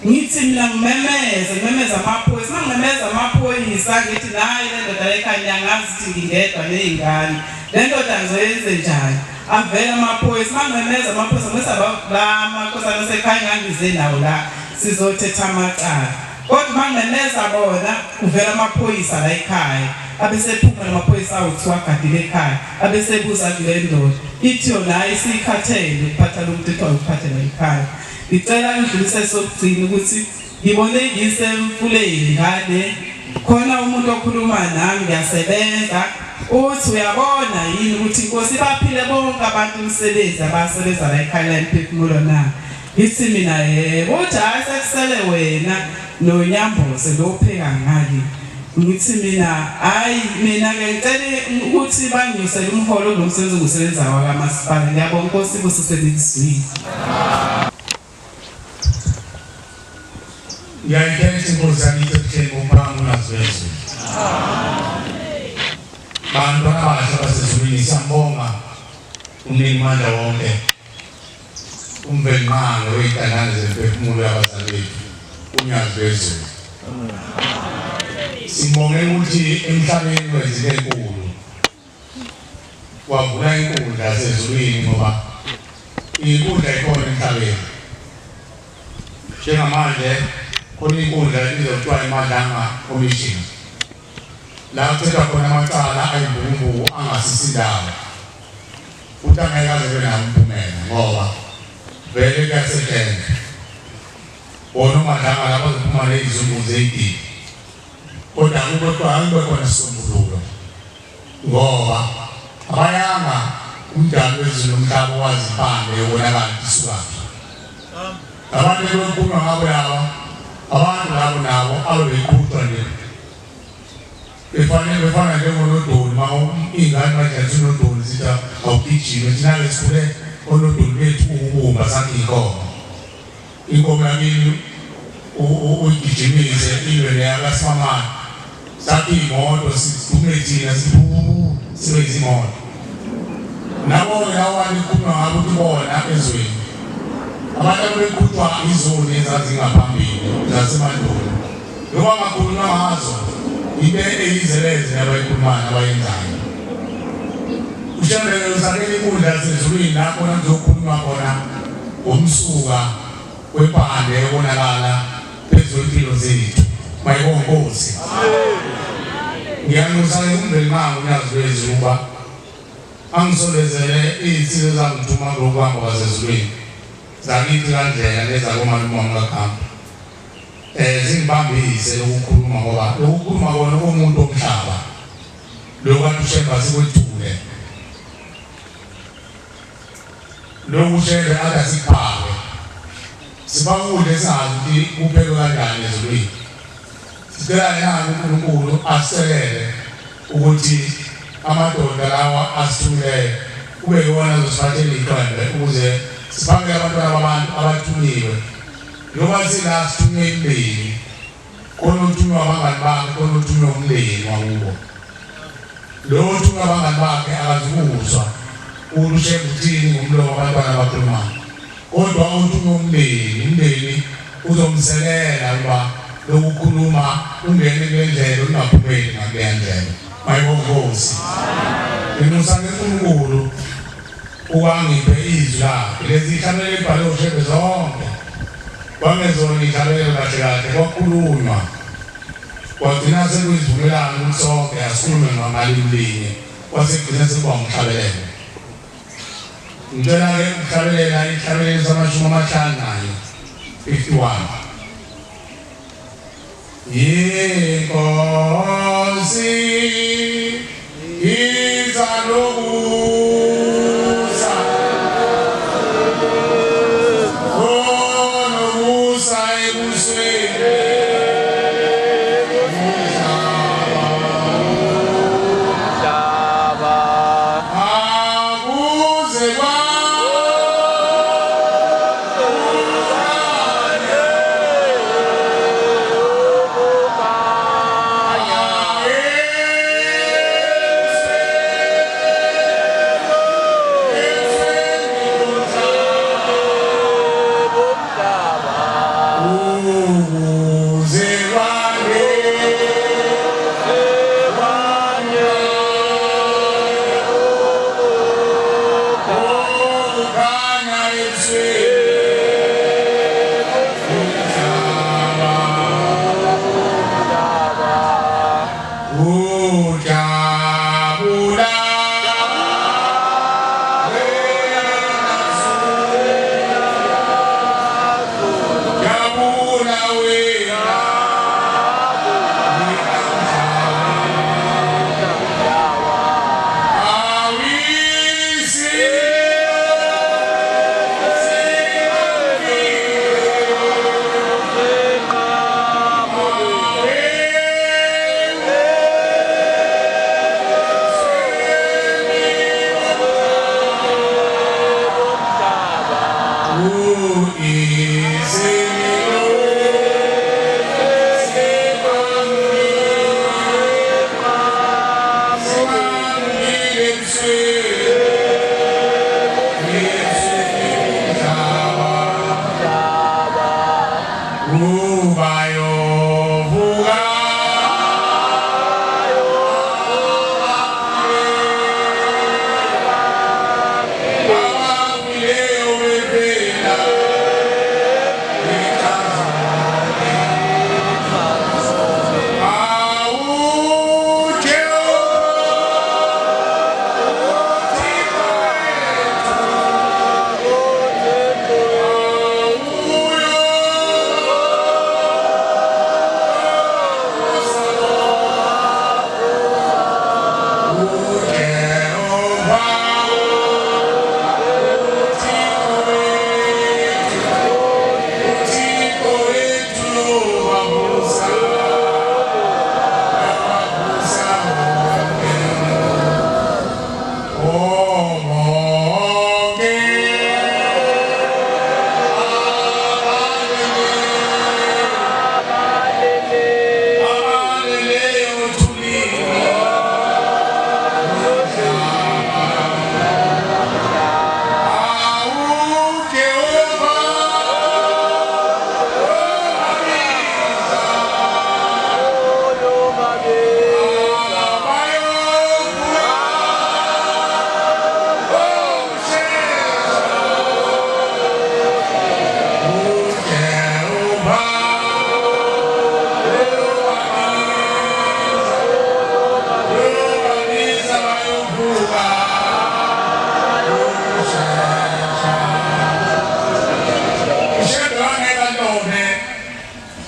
Ngithi mina ngimemeze ngimemeze amaphoyisa uma ngimemeza amaphoyisa ngithi nayi le ndoda ekhaya ngiyangazi ukuthi ngingedwa ney'ngane le ndoda ngizoyenze njani avele amaphoyisa uma ngimemeza amaphoyisa ngisa la makhosana asekhaya ngangize nawo la sizothetha amacala kodwa uma ngimemeza bona kuvela amaphoyisa la ekhaya abesephuma namaphoyisa awu-two agadile ekhaya abesebuza kule ndoda ithi yona hhayi isiyikhathele ukuphatha lo muntu ethiwa ukuphathe la ekhaya Ngicela ngidlulise sokugcina ukuthi ngibone ngisemfuleni ngale khona umuntu okhuluma nami ngiyasebenza uthi uyabona yini ukuthi inkosi ibaphile bonke abantu umsebenzi abasebenza la ekhaya la emphefumulo na ngithi mina yebo uthi hhayi sekusele wena nonyambose lo opheka ngale. Ngithi mina hayi mina ke ngicela ukuthi banginyusele umholo kulo msebenzi engiwusebenzayo wakamasipala. Ngiyabonga Nkosi ibusise lelizwile. Ngiyayikhetha inkosi yakithi ebuhleni bokuphakama uNyazi lwezulu. Bantwana abahle basezulwini siyambonga umninimandla wonke uMvelinqangi wey'ntandane zemphefumulo yabazali bethu uNyazi lwezulu. Simbonge ukuthi emhlabeni wenzile enkulu wavula inkundla yasezulwini ngoba inkundla ikhona emhlabeni. Njengamanje khona inkundla ebizwa kuthiwa iMadlanga Commission la kuthethwa khona amacala ayimbukumbuku angasisi ndawo futhi angeke aze abe nawo umphumela ngoba vele kuyasetshenzwa. Bona oMadlanga laba bazophuma ney'zungu zey'gidi kodwa akukho akube khona isisombululo ngoba abayanga umdali wezulu nomhlaba owazi impande yokonakala ukuthi isukaphi. Abantu ekukhulunywa ngabo laba abantu labo nabo abebeqhutshwa nje befanele befana njengonodoli uma iy'ngane badlalisa unodoli zithi awugijime thina-ke sikhule onodoli bethu ukubumba sakhe iy'nkomo inkomo yakini uyigijimise ilwe neyakasimamane sakhe iy'moto sidume thina sithi sibe izimoto nabo-ke labo bantu kukhulunywa ngabo ukuthi bona ezweni abantu abebeqhutshwa izoni ezazingaphambili zasemandulo noma ngakhulunywa ngazo into eyizeleze abayikhulumayo abayenzayo uShembe usakela inkundla yasezulwini lapho kuzokhulunywa khona ngomsuka wempande yobonakala phezu kwempilo zethu mayibonga Nkosi ngiyanxusa-ke uMvelinqangi uNyazi lwezulu ukuba angisondezele iy'nsizwa ezangithuma kulokhu kuhamba kwasezulwini zakithi kaNdlela nezakomalume wami kaGambu um zingibambise lokukhuluma ngoba lokukhuluma kona komuntu omhlaba lokhu athi uShembe asikwethule lokhu uShembe athi asikuphake sibakudle singazi ukuthi kuphekwe kanjani ezulwini sicela yena uNkulunkulu asicelele ukuthi amadoda lawa asithumileyo kube yiwona azosiphathela iqembe ukuze siphakele abantwana babantu abathunyiwe njengoba sila sithunywe imindeni khona othunywa abangani bakhe khona othunywa umndeni wakubo lo othunywa abangani bakhe akazukuzwa ukuthi uShembe uthini ngomlomo abantwana abakhulumayo kodwa othunywa umndeni umndeni uzomsekela ukuba lokukhuluma ungene kule ndlela ungaphumeli ngakuleya ndlela mayibongozi nginxusa ngenkulunkulu Uwangiphe izwi lakhe. Lezi zihlabelelo ebhalwe uShembe zonke. Kwangezona izihlabelelo kahle kahle kwakhulunywa. Kwagcina sekuyizivumelano ukuthi sonke asikhulume ngalimi linye. Kwase kugcina sekuba umhlabelelo. Ngicela ke ukuhlabelela ihlabelelo samashumi 51. 51. Inkosi iza nokusa nokusa ebusweni umhlaba akuze kwa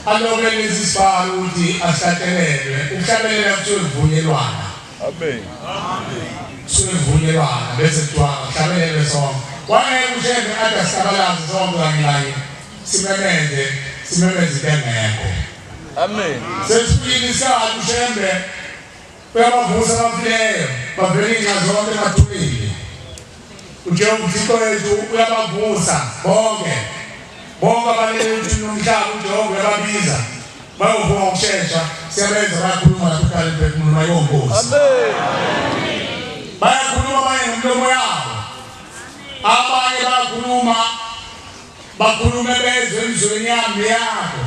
Aloke lesi sibalo ukuthi asihlatshelelwe ukuhlabelela kuthiwe kuvunyelwana. Amen. Kusuke kuvunyelwana bese kuthiwa kuhlabelelwe sonke. Wangeke uShembe ade asihlabalaze sonke kanye kanye simemeze simemeze into engekho. Amen. Sesifikile isikhathi uShembe uyabavusa abafileyo bavele iy'nxa zonke emathuneni. UJehova uThixo wethu uyabavusa bonke. Bonke abalele uthini lomhlaba uJehova uyababiza. Bayovuka ngokushesha. Siyabenza bayakhuluma lapho ekhaya lemphefumulo mayonkosi. Amen. Bayakhuluma abanye ngomlomo yabo. Abanye bayakhuluma bakhulume bezwe emizweni yami neyakho.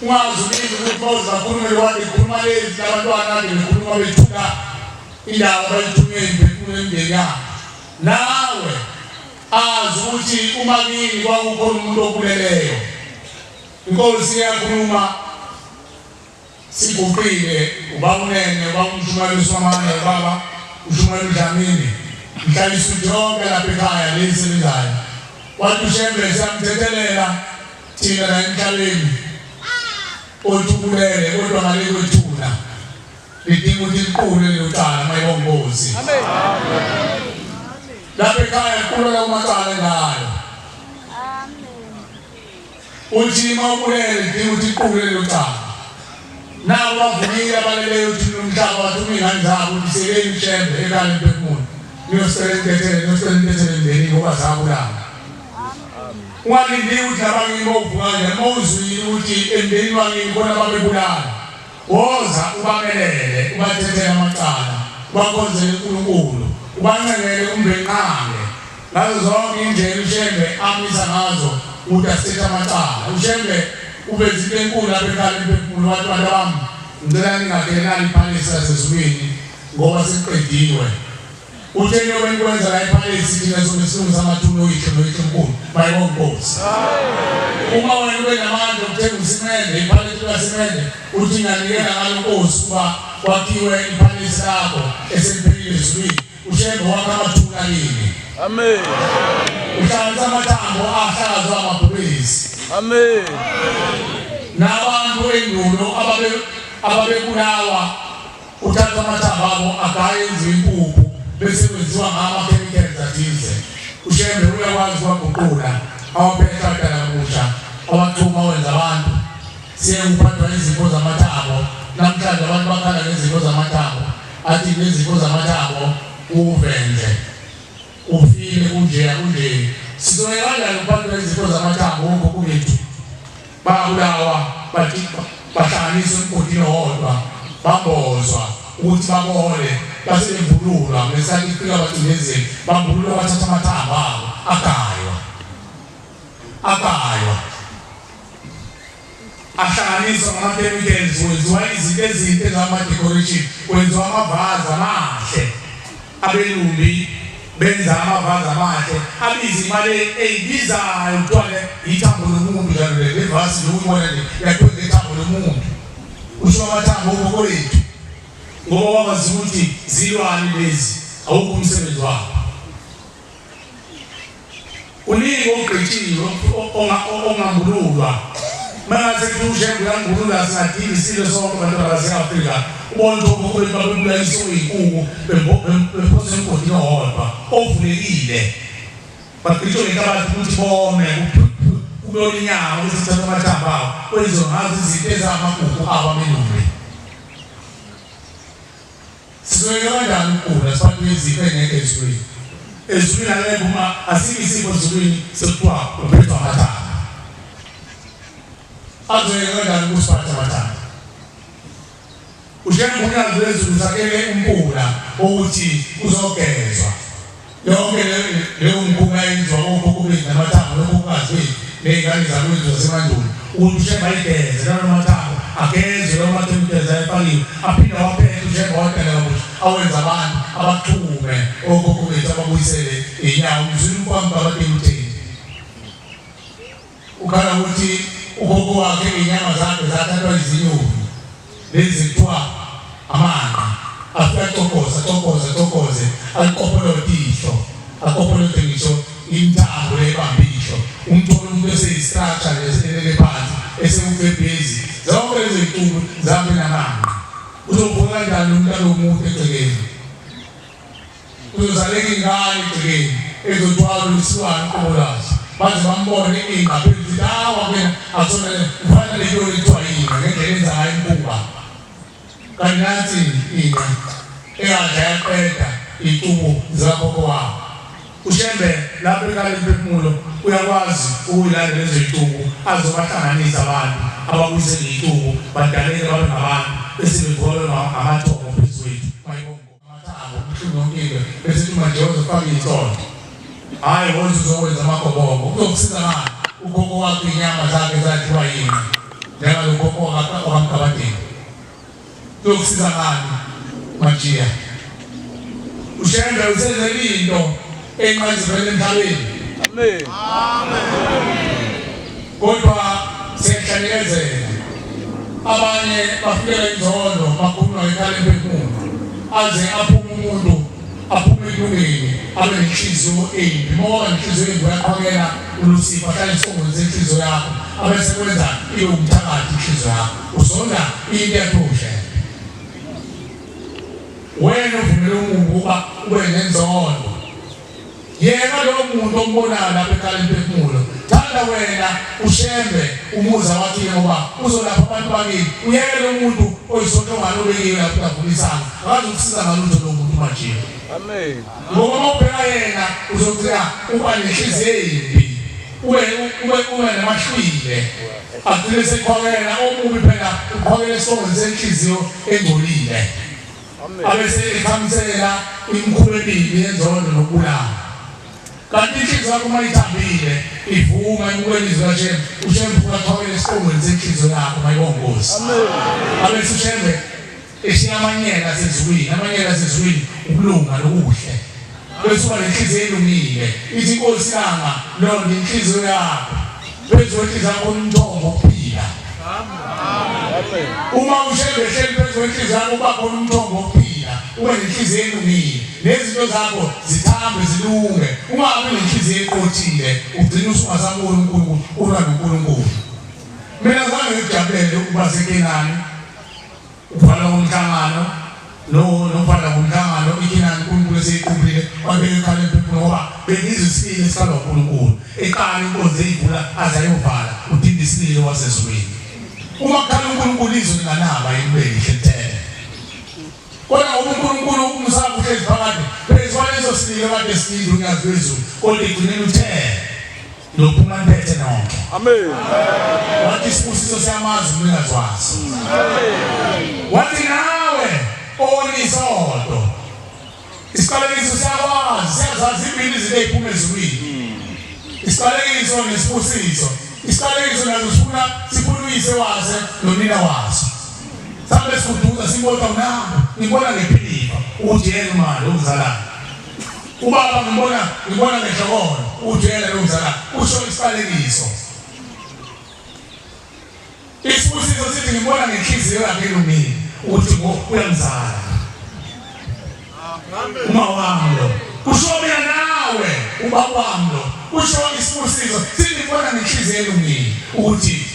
Ungazi ulinde ukuthi bawuze bakhulume kade khuluma lezi labantwana kade bekhuluma bethula indawo abayithunywe imphefumulo yemindeni yabo. Nawe azi ukuthi uma kini kwakukhona umuntu okhuleleyo. Inkosi iyakhuluma siguqile ubaba uNene, ubaba uMshumayeli uSwamane, ubaba uShumayeli uDlamini, mhlalisa ukuthi yonke lapha ekhaya le isebenzayo. Wathi uShembe siyamthethelela thina la emhlabeni othubulele kodwa ngale kwethuna lidinga ukuthi liqule lelo cala mayibongozi. Lapha ekhaya liqulwa kumacala njalo. Uthi uma ubulele lidinga ukuthi iqule lelo cala. Nabo bavumile abaleleyo ukuthi nomhlaba wathuma iy'ngane zabo ukuthi seleni uShembe ekhaya lemphefumulo niyosicela intethele niyosicela intethele emndenini ngoba zabulala. Ungalindi ukuthi labangini bovuka kanjani uma uzwile ukuthi emndenini wakini khona babebulala. Woza ubamelele ubathethele amacala ubakhonzele uNkulunkulu ubancengele umbenqange ngazo zonke indlela uShembe amisa ngazo ukuthi asithethe amacala. UShembe uveza into enkulu lapha ekhaya lemphefumulo wathi bantu bami ngicela ningakenali iphalisi lasezulwini ngoba seliqediwe. Uthe njengoba nikwenza la ephalesi thina sobe silungisa amathuna oyihlo noyihlomkhulu bayibonga inkosi. Uma wena ube namandla okuthenga usimende iphalesi likasimende uthi ngiyanikela ngalo nkosi ukuba kwakhiwe iphalesi lakho eseliphelile ezulwini uShembe wakha amathuna kini. Amen. Uhlanganisa amathambo ahlakazwa amabhubesi. Amen. Nabantu endulo ababe ababebulawa Uthatha amathambo abo agaye enziwe impuphu bese kwenziwa ngawo ama-chemicals athize. UShembe uyakwazi ukuwaguqula awaphethe adala kabusha awathuma awenza abantu. Siye kuphathwa izifo zamathambo namhlanje abantu bakhala ngezifo zamathambo athi nezifo zamathambo uvenze ufile kunjeya kunje. Sizoye kanjani ukuphathwa izifo zamathambo okhokho bethu? Babulawa bahlanganiswa emgodini owodwa, bambozwa ukuthi babole, base bembululwa ngesikhathi kufika abacindezeli, bambululwa bathatha amathambo abo agaywa, agaywa ahlanganiswa ngama-chemicals, kwenziwa izinto ezinhle ezama-decoration, kwenziwa amavazi amahle. Abelumbi benza amavazi amahle abiza imali eyibizayo kuthiwa le yithambo lomuntu njalo le levasi nje uyibona nje yakhiwe ngethambo lomuntu usho amathambo okhokho bethu ngoba wabazi ukuthi zilwane lezi awukho umsebenzi wabo Kuningi okugqitshiwe ongambululwa. Mangase kuthiwa uShembe uyangulula singadingi isilo sonke bantwana base-Afrika. Ubona ukuthi okhokho bethu babebulala isilo iy'nkuku bephosa emgodini owodwa ovulekile. Bagqitshwe ngenhlabathi ukuthi bome kube inyama bese kuthathwa amathambo abo kwenziwe ngazo izinto ezingamagugu abo abelumbi. Sizoyeka kanjani ukugula siphathwe izifo engekho ezulwini? Ezulwini akekho uma asikho isifo ezulwini sekuthiwa uphethwe amathambo. Azoyeka kanjani ukusiphatha amathambo? Ushembe unyazi lwezulu sakhele umpula ukuthi uzogezwa. Yonke leyo mkhuba yenziwa okhokho bethu namathambo nokhokhokazi bethu ney'ngane zakwethu zasemandulo ukuthi uShembe ayigeze lawo mathambo agezwe lawo makhemikheli ayefakiwe aphinde awaphethe uShembe awadale kabusha awenze abantu abaxhume okhokho bethu ababuyisele iy'nyawo ngizwile umfowami kabateki utheni Ukhala ukuthi ukhokho wakhe izinyama zakhe zathathwa izinyoni lezi kuthiwa amanqa afike acokoze acokoze acokoze aliqopholode ihlo aqopholode ngisho imithambo lebamba ihlo umthole umuntu eseyi-structure nje eselele phansi esewucebhezi Zambe namanqa. Uzovuka kanjani umntana womuntu egcekeni? Kuzozaleka ingane egcekeni ezothwala isilwane uqobo lwaso. Baze bambone ingqapheli ukuthi hawa kuyena akusona le ufana le nto ekuthiwa yinqa ngendlela enza ngayo imikhuba. Kanti nansi inqa eyadla yaqeda iy'cubu zikakhokho wabo. UShembe lapho ekhala imiphefumulo uyakwazi ukuyilandela lezo y'cubu azobahlanganisa abantu ababuyisele iy'cubu badaleke babe ngabantu bese bevuka babe ngamathongo phezu kwethu. Mayibonge. Amathambo kubuhlungu yonke into bese kuthi manje uzofaka iy'nsondo hhayi woze uzokwenza amagobongo kuzokusiza ngani ukhokho wakho iy'nyama zakhe zadliwa yini njengalo khokho wakamgabadeni kuzokusiza ngani majiya ushembe usenzela into enqazivele emhlabeni amen kodwa siyahlanyekezela abanye bafikela inzondo bakhuluma ngekhala emphefumulo aze aphume umuntu aphume ekulungeni abe nenhliziyo embi uma waba nenhliziyo embi uyaqhwakela ulusifa ahlale esifungweni senhliziyo yakho abese kwenza ibe umthakathi inhliziyo yakho uzonda into yakho wena uvumela umubi ukuba ube nenzondo Yeka lowo muntu ombonayo lapho eqala imphefumulo. Thanda wena uShembe umuza wakhile ngoba uzolapha abantu bakini. Uyeke lo muntu oyisonhlongane obekiwe lapho utavulisana. Akazukusiza ngalutho lo muntu manje. Amen. Ngoba uma ubheka yena uzogcina uba nenhliziyo embi. Ube ube ube namahlwile. Agcine sekhwakela omubi phela ukhwakela esongweni senhliziyo engcolile. Abese ekhamisela imikhuba emibi yenzondo nokubulala. Kanti inhliziyo yakho uma ithambile ivuma emukela izwi kaShembe, uShembe uyathobela esiqongweni senhliziyo yakho mayibonga Nkosi. Abese uShembe eshiya amanyela asezulwini, amanyela asezulwini ukulunga nokuhle. Bese uba nenhliziyo elungile. Ithi inkosi langa londa inhliziyo yakho. Phezu kwenhliziyo yakho umthombo wokuphila. Uma uShembe ehleli phezu kwenhliziyo yakho kuba khona umthombo wokuphila, ube nenhliziyo elungile, nezinto zakho zithambe zilunge. Ungabi nenhliziyo eqothile, ugcine usungasaboni uNkulunkulu, ulwa noNkulunkulu. Mina zange ngikujabulele ukuba seKenani. Ukuvala komhlangano no nokuvala komhlangano iKhenani uNkulunkulu eseyiquphile wabeka ikhala emphefumulo ngoba bengizwe isililo esikhalwa uNkulunkulu eqala inkonzo eyivula aze ayovala udinda isililo wasezulwini uma kukhala uNkulunkulu izwe linganaba yini lihle lithele kodwa ngoba uNkulunkulu umsaba uhlezi phakade phezu kwaleso sililo kade silindwe unyazi lwezulu kodwa egcineni uthele Lophuma niphethe nonke. Amen. Wathi isibusiso siyamazi umnikazi waso. Amen. Wathi nawe owonisodo. Isiqalekiso siyakwazi, siyazazi imbili izinto eziphuma ezulwini. Isiqalekiso nesibusiso. Isiqalekiso nazo sifuna sifuna uyise wase nonina waso. Sambe sikuduza simbona unabo, ngibona ngephilifa ukuthi yena umali okuzalayo. Ubaba ngibona ngibona ngehlokolo ujele lo mzala usho isiqalekiso. Isibusiso sithi ngibona ngenhliziyo yakhe elungile ukuthi uyamzala. Uma wami lo kusho mina nawe ubaba wami lo kusho isibusiso sithi ngibona ngenhliziyo elungile ukuthi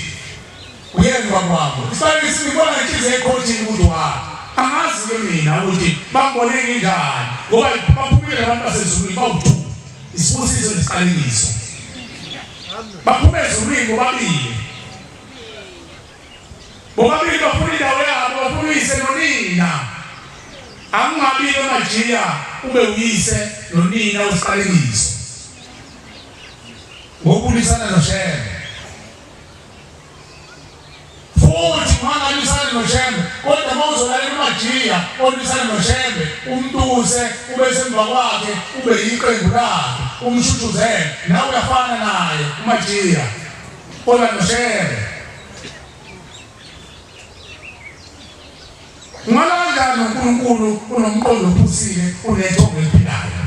Uyena ubaba wami. Isibalekisi ngibona ngenhliziyo ekhothini ukuthi wa. Angazi ke mina ukuthi bangibone nginjani ngoba baphumile abantu basezulwini bawu-two. Isibusiso nesiqalekiso. Baphume ezulwini bobabili. Bobabili bafuna indawo yabo, bafuna uyise nonina. Angingabi nomajiya ube uyise nonina wesiqalekiso. Ngokulwisana noShembe. Futhi ungalwisani noShembe kodwa uma uzolalela uMajiya olwisana noShembe umtuse ube semva kwakhe ube yiqembu lakhe umshushuzele nawe uyafana naye uMajiya olwa noShembe. Ungala kanjani noNkulunkulu unomqondo ophusile unethongo eliphilayo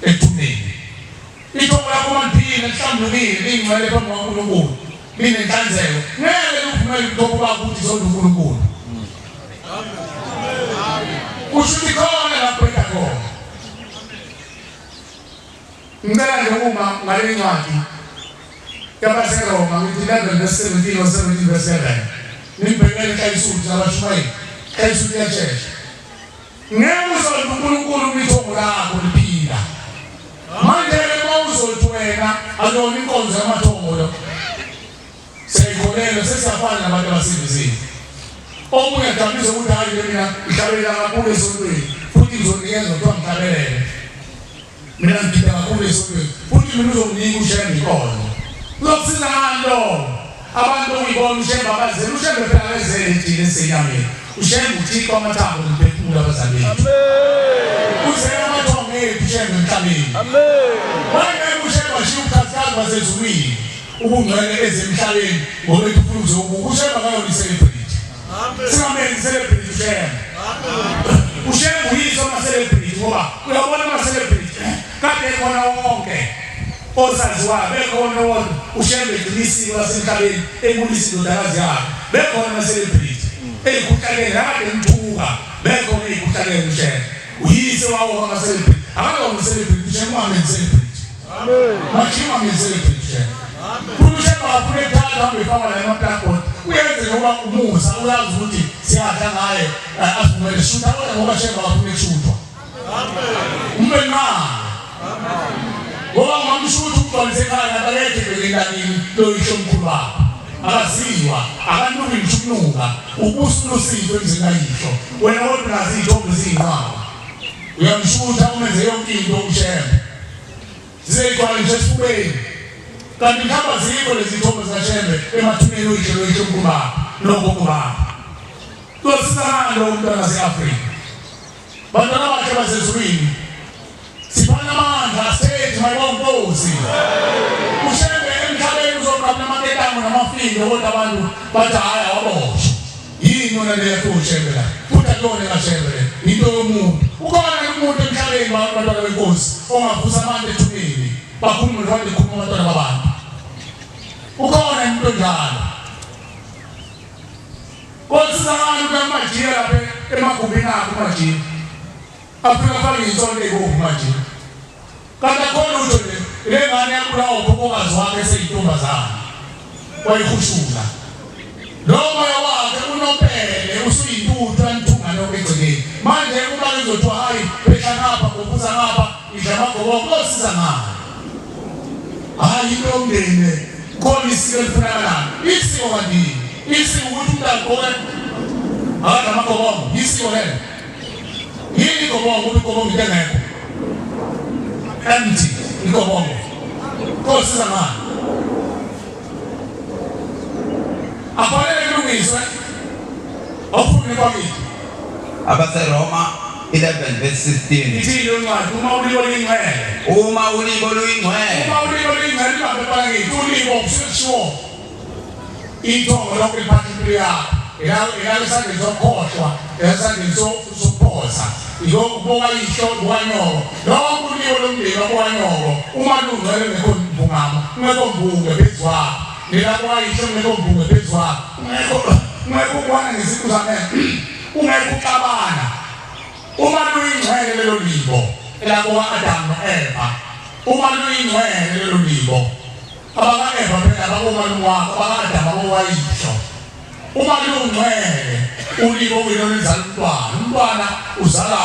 ethuneni? Ithongo lakho uma liphile lihlambulukile lingcwele phambi kukaNkulunkulu linenhlanzeko ngeke likuvumele ubuchopho bakho ukuthi zonde uNkulunkulu. Kusho ukuthi khona lapho eda khona. Ngicela nje uma ngale ncwadi yabaseRoma ngithi 11 verse 17 or 17 verse 7 nimbheke. Sibhekene inhlayisuthi nabashumayeli. Inhlayisuthi iyashesha. Ngeke uzonde uNkulunkulu uma ithongo lakho liphila. Manje-ke uma uzothi wena akuyona inkonzo yamathongo lo. Siyayikholelwa sesiyafana nabantu abasindisiwe. Omunye ajabulise ukuthi hayi le mina ngihlabelela kakhulu esontweni futhi ngizonikeza kuthiwa ngihlabelele. Mina ngigida kakhulu esontweni futhi mina uzonginika ushembe inkonzo. Uzokusiza ngani lowo? Abantu okuyibona ushembe abazele ushembe phela akezele thina esisenyameni. Ushembe uthixo amathambo nomphefumulo abazali bethu. Uzele amathongo ethu ushembe emhlabeni. Amen. Wayengeke ushembe ashiye ubukhazikhazi basezulwini. Ubungcwele ezemhlabeni ngoba ethi ufuna uzobuka uShembe akayona i-celebrity. Singamenzi celebrity uShembe. Ushembe uyise ama-celebrity ngoba uyabona ama-celebrity kade ekhona wonke osaziwayo bekhona wonke uShembe egcina isiko lasemhlabeni ebulisa indodakazi yakhe bekhona ama-celebrity ey'khuhlakele nakade emthuka bekhona ey'khuhlakele uShembe uyise wawo ama-celebrity akayona i-celebrity uShembe ungamenzi celebrity Mashima nge-celebrity. Futhi ushemba kakhulu ekuthanda hambe efaka la ema-blackboard. Uyenze ngoba umusa uyazi ukuthi siyadla ngaye eh, asivumele shutha kodwa ngoba shemba kakhulu ekushutha. Umbe nqala. Ngoba ungamshutha umgcwalise ekhaya kanti akekho ebhekeni lakini loyisho omkhulu wakhe. Akaziwa, akanuki ngisho ukunuka, ubusa ulusito emzini kayihlo. Wena kodwa unazo iy'thombe ziyinqwaba. Uyamshutha umenze yonke into uShembe. Zizeyigcwale nje esifubeni. Kanti mhlawumbe azikho lezi thombe zikaShembe emathuneni oyihlo loyihlo omkhulu bakho nogogo bakho. Kuyosiza ngani lowo mntwana wase-Afrika? Bantwana bakhe basezulwini. Siphana amandla asethi mayibonga Nkosi. UShembe emhlabeni uzoqabula amaketango namafindo kodwa abantu bathi hhayi awaboshwa. Yini yona le yakhe uShembe la? Futhi akuyona ekaShembe le. Into yomuntu. Ukhona umuntu emhlabeni bantwana benkosi ongavusa abantu ethuneni. Bakhulume njengoba bekhuluma abantwana babantu. Ukhona umuntu onjalo. Kodwa abantu kamajiya lapha emagumbini akho majiya. Afika afake insonto ebomvu majiya. Kanti akhona lutho nje le ngane yabulawa ukhokhokazi wakhe eseyintombazane wayihushula lo moya wakhe unompele usuyintuthu anithunga lonke egcekeni manje uma kuzothiwa hayi phehla ngapha ngophuza ngapha idla amagobongo kosiza ngani hhayi into yomndeni le khona isiko elifunakalayo isiko kanti isiko ukuthi umuntu agqoke akadla amagobongo isiko lelo Yini igobongo uma igobongo into engekho? Empty igobongo. Kosiza ngani? Afanele kulungiswe. Awufuni kwakithi. AbaseRoma 11 verse 16. Ithini lencwadi uma ulibo luyingcwele? Uma ulibo luyingcwele. Uma ulibo luyingcwele ibambe bakithi ulibo kusho Ithongo lonke liphatha impilo yakho. Elalo esandleni sokukhohlwa, esandleni sokuphosa. Iyokubuka yihlo kukanyoko. Lonke uliwo lomndeni wakukanyoko uma lungcwele ngekho mbungamo, ungekho mbunge phezu kwakho. Nelakukayihlo ungekho mbunge phezu kwakho. Ungekho ungekho ukwana ngeziqu zamehlo. Ungekho uxabana. Uma luyingcwele lelo libo elakuka-Adamu no-Eva. Uma luyingcwele lelo libo Abaka-Eva phela abakomalume wakho, abaka-Adamu abowayihlo. Uma lungcwele ulibo kuyilona elizala umntwana. Umntwana uzala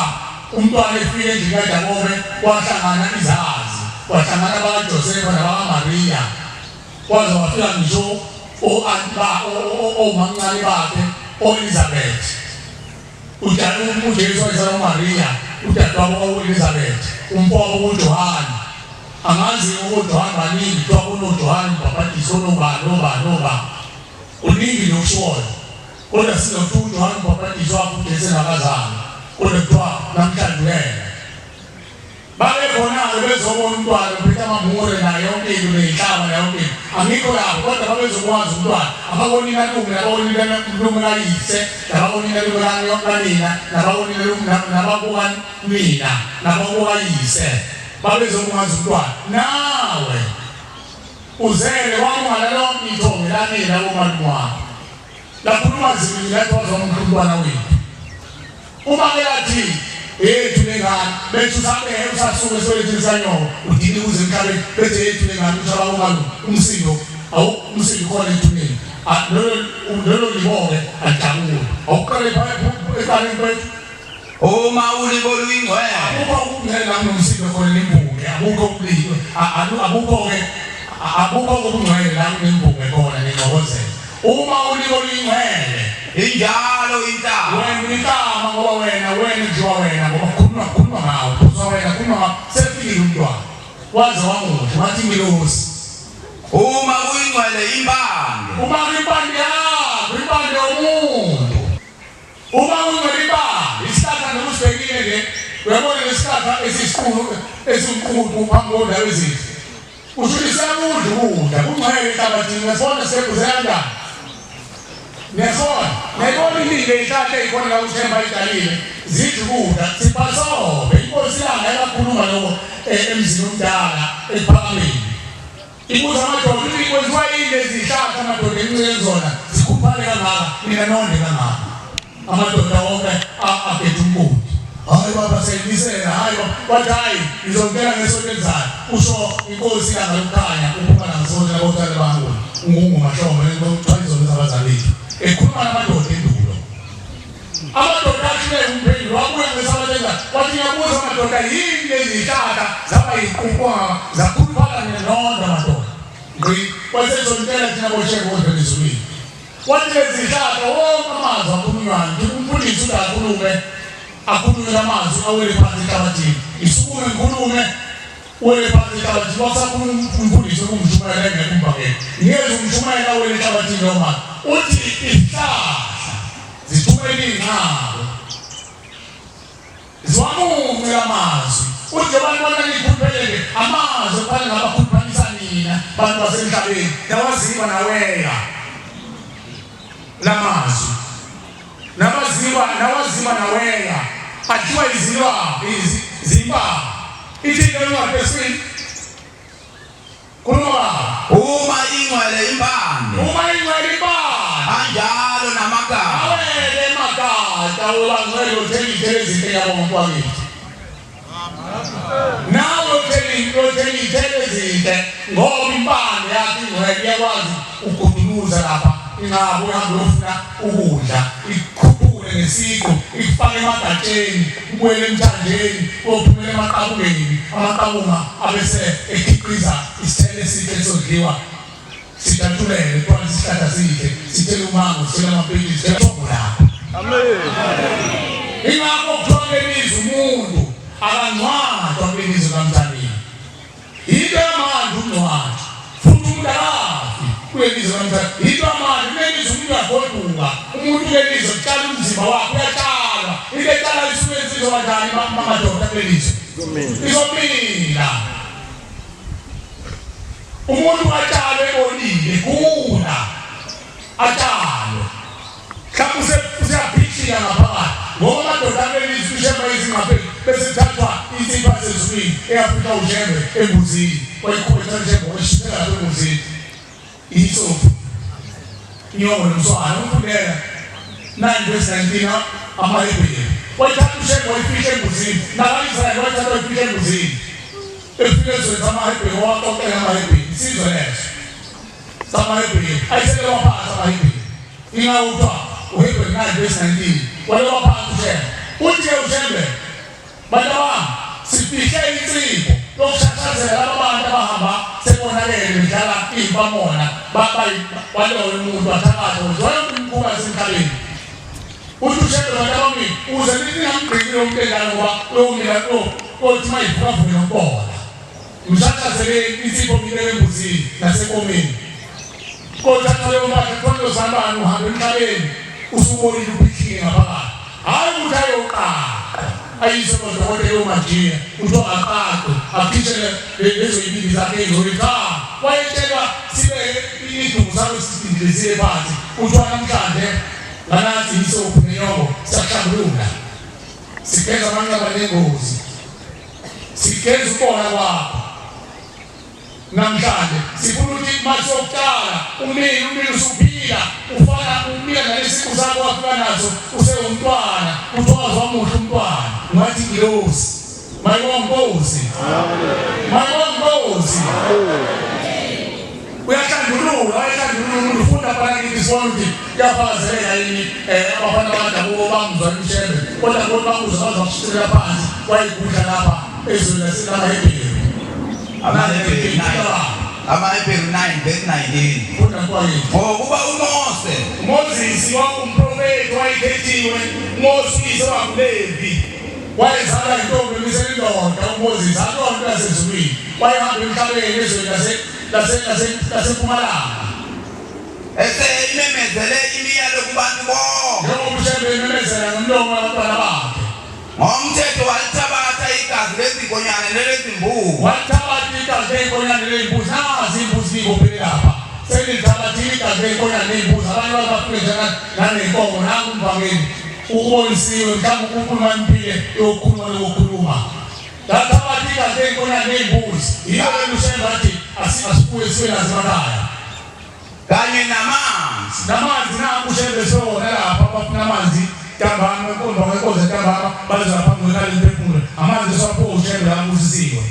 umntwana efika endlini kaJakobe kwahlangana izazi, kwahlangana abakaJosefa nabakaMariya. Kwaze wafika ngisho o-anti ba omamncane bakhe o-Elizabeth. UJesu wayezala uMariya, udadewabo u-Elizabeth, umfowabo uJohane. Angazi oJohane baningi, kuthiwa kunoJohane umbhabhadisi, onobani, obani, obani. Kuningi nje okushoyo. Kodwa sizothi uJohane umbhabhadisi wafa uJesu engakazalwa. Kodwa kuthiwa namhlanje uyena. Babekhona-ke bezobona umntwana uphethe amamure nayo yonke into ney'nhlaba nayo yonke into. Angikho lapho kodwa babezokwazi umntwana. Abakonina lume, nabakonina lume kayise, nabakonina lume kanina, nabakonina lume nabakukanina, nabakukayise. Babezokwazi umntwana. Nawe uzele wamungala lonke ithongo lanina komalume wakho. Lakhuluma zibili lathi wazomupha umntwana wethu. Uma ke yathi yethu lengane bethi usabehe usasuka esibelethweni sanyoko udinga ukuze emhlabeni bethi yethu lengane usho abakomalume umsindo awu umsindo ukhona ethuneni. Lolo lolo libo-ke alijabule. Awuqale eqaleni kwethu. Uma ulibo luyingcwele. Akukho ukungcwele la kunomsindo khona nembunge, akukho ukulilo, akukho-ke akukho ukungcwele la kunembunge khona nengxokozelo. Uma ulibo luyingcwele. Injalo inhlama. Wena inhlama ngoba wena wena kudliwa wena ngoba kukhulunywa kukhulunywa ngawo, kukhulunywa wena kukhulunywa ngawo. Sefikile umntwana. Waze wamuhle wathi ingilosi. Uma kuyingcwele impande. Uma kuyimpande yakho, impande yomuntu. Uma kungcwele impande, isihlahla noma usibhekile nje, uyabona lesihlahla esisiqulu esiwumqubu phambi kondawo ezinhle. Usho ukuthi siyakudla ukudla, kungcwele enhlabathini, niyasibona sigebhuze kanjani? Niyasibona? Niyayibona iningi ey'hlahla ey'khona la uThemba ayitshalile, zidla ukudla, sibhasobe. Inkosi iLanga yabakhuluma lokho eh, emzini omdala ekuphakameni. Ibuza amadoda ukuthi kwenziwa yini lezi zihlahla amadoda encike kuzona zikhuphale kangaka nina nonde kangaka. Amadoda wonke ageja umbuti. Hayi baba seyibisela hayi baba wathi hayi ngizongena ngesonto elizayo usho inkosi ilanga lokukhanya uphuma nangesonto labotshani bangu ungungu mashombo lento izono zabazali bethu ekhuluma namadoda endulo. Amadoda ahluleka umphendula wabuya ngesabatha elizayo wathi ngiyabuza madoda yini lezi zihlahla zaba yiquqwaba zakhuluphala nenondo madoda ngqi wasezonitshela thina bosheke kodwa ezulwini wathi lezi zihlahla wonke amazwi akhulunywayo nje umfundisi uthi akhulume akhulume lamazwi awele phansi enhlabathini ngisukume ngikhulume wele phansi enhlabathini wasakhuluma umfundisi okumshumayela engekho umbangeli ngiyeza umshumayela awele enhlabathini noma uthi isihlahla Zithumela iy'nqabo. Ziwamunce lamazwi. Uthi njengoba nibona nikhuluphelele amazwi okufanele ngabe akhuluphalisa nina bantu basemhlabeni nawaziwa naweya lamazwi nabaziwa nawaziwa naweya adliwa izilwane izimpama ithi into incwadi esini Khuluma baba. Uma ingcwele impande. Uma ingcwele impande. Kanjalo namagama. Awele emagada ubangcwele uthenga iy'thelo ezinhle ngiyabonga mfwakithi. Nawe uthenga uthenga iy'thelo ezinhle ngoba impande yakho ingcwele iyakwazi ukuguduluza lapha inqaba uhambe uyofuna ukudla ikukhuphule ngesiqu ikufake emagatsheni ubuyele emthanjeni uyophumela emaqabungeni amaqabunga abese ekhiqiza isithelo esihle esodliwa sijatshulele kuthiwa isihlahla sihle sithele umango sithele amapenti sithele thongo lapho Amen. Ingakho kuthiwa kulelizwe umuntu akangcwatshwa kulelizwe kamthanini. Yinto yamanje ukungcwatshwa futhi umuntu akafi kulelizwe namhlanje. Yinto yamanje kulelizwe umuntu uyagoduka, umuntu kulelizwe kutshala umzimba wakhe uyatshalwa. Into etshala isuke izoba njani madoda kulelizwe? Izomila. Umuntu atshalwe ebonile gula atshalwe mhlawumbe useyaphishika ngaphakathi ngoba amadoda amelizwi ushemba izingqapheli bese kuthathwa insipha sezulwini eyafika ushembe embuzini wayikhupha ushembe wayishisela lapho embuzini isophu inyongo nomswana umfundela 9 verse 19 amaHebheru wayithatha ushembe wayifihla embuzini naka-Israyeli wayithatha wayifihla embuzini efika ezweni samaHebheru waqoqela amaHebheru isizwe leso samaHebheru ayisekelwa phansi amaHebheru ingakho kuthiwa uHebheru 9 verse 19 walekwa phansi uShembe uthi-ke uShembe bantu bami sifihle insipho yokushashazela laba bantu abahamba sebonakele bedlala impamona waloyo umuntu wathakatha wenziwa yonke imikhuba yasemhlabeni uthi uShembe bantu bami ukuze ningamgqiki lo muntu enjalo ngoba uyomila othi mayivukavuke nokubola Mshashazeleni insipho ngibeke embuzini nasenkomeni. Kothatha leyo mpahla kuthiwa nozambane uhambe emhlabeni usubolile uphihlile ngaphakathi. Hhayi ukuthi ayoqaqwa ayiswe kodokotela yomajiya kuthiwa aqaqwe akhishwe lezo yibili zakhe ezoli cha wayetshelwa sibeke iduku sakho sidindilizile phansi kuthiwa namhlanje nganathi isophu nenyongo siyakuhlambulula sigeza amanxeba nengozi Sigeza ukubona kwakho. Namhlanje sifuna ukuthi masiyokuqala umile umile usuphila ufana umile nalesiqu sakho wafika naso usewumntwana kuthiwa wamuhle umntwana ngathi ngilosi mayibonga Nkosi mayibonga Nkosi. Uyahlanjululwa, wayehlanjulula umuntu ufunda phana kithi sibona ukuthi kuyafakazeleka yini abafana abadabuko bamuzwa uShembe kodwa kodwa bamuzwa baze bashicilela phansi wayigudla lapha ezweni laselamahebheru. AmaHebheru 9 AmaHebheru 9 verse 19. Funda mfowethu. Ngokuba uMose uMoses wakumprofeti wayekhethiwe uMose uyise wakuLevi wayezalwa intombi emisela indoda uMoses akuyona yasezulwini wayehamba emhlabeni ezweni lasempumalanga eseyimemezele imiyalo kubantu bonke njengoba uShembe ememezela ngomlomo wabantwana bakhe ngomthetho walithabatha igazi lezinkonyane nelezimbuzi walithabatha igazi lezinkonyane lezimbuzi nazi imbuzi libophele lapha selithabathile igazi lezinkonyane lezimbuzi abanye bafike nje nanenkomo nangu umvangeli ukubonisiwe mhlawumbe uNkulunkulu maniphile yokukhuluma lokukhuluma lathabatha igazi lezinkonyane lezimbuzi yiyo le uShembe athi asibuye sibe nazo emakhaya kanye namanzi namanzi nangu uShembe sewona lapha abafuna amanzi ntambama inkonzo ngenkonzo ntambama baze lapha ngekhala imphefumulo amanzi esiwaphuka uShembe abusisiwe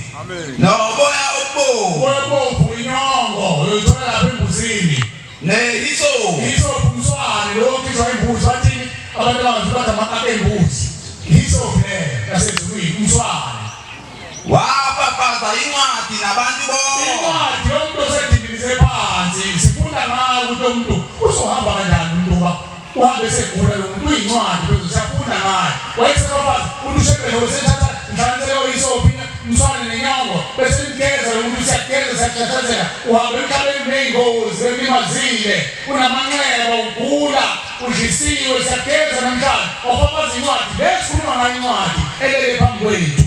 noboya obubomvu uboya obomvu inyongo uyoyithola lapha embuzini nehisophu hisophu umswane lo okhishwa imbuzi bathini abantu abangazi bathi amakaka embuzi hisophu leyo yasezulwini umswane wafafaza incwadi nabantu bonke incwadi yomuntu osedindilize phansi sifunda ngayo ukuthi lo muntu uzohamba kanjani umuntu uba uhambe esegula lo muntu uyincwadi phezulu siyafunda ngayo wayesefafaza umuntu ushembe ngosethatha nhlanhla oyisophi umswane nenyongo bese limgeza lo muntu siyageza siyachachazela uhambe emhlabeni uney'ngozi ekulimazile unamanxeba ugula udlisiwe siyageza namhlanje wafafaza incwadi le sikhuluma ngayo incwadi elele phambi kwethu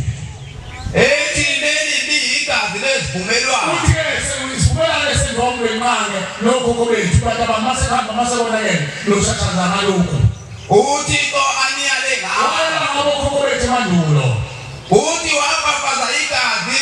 ethi leli liyigazi lesivumelwano uthi-ke isivumelwano esenziwa umlwenqange nokhokho bethu bantu abamasekhamba masekonakele loshashaza ngalokhu uThixo aniyale ngawo wayela ngabokhokho bethu emandulo uthi wafafaza igazi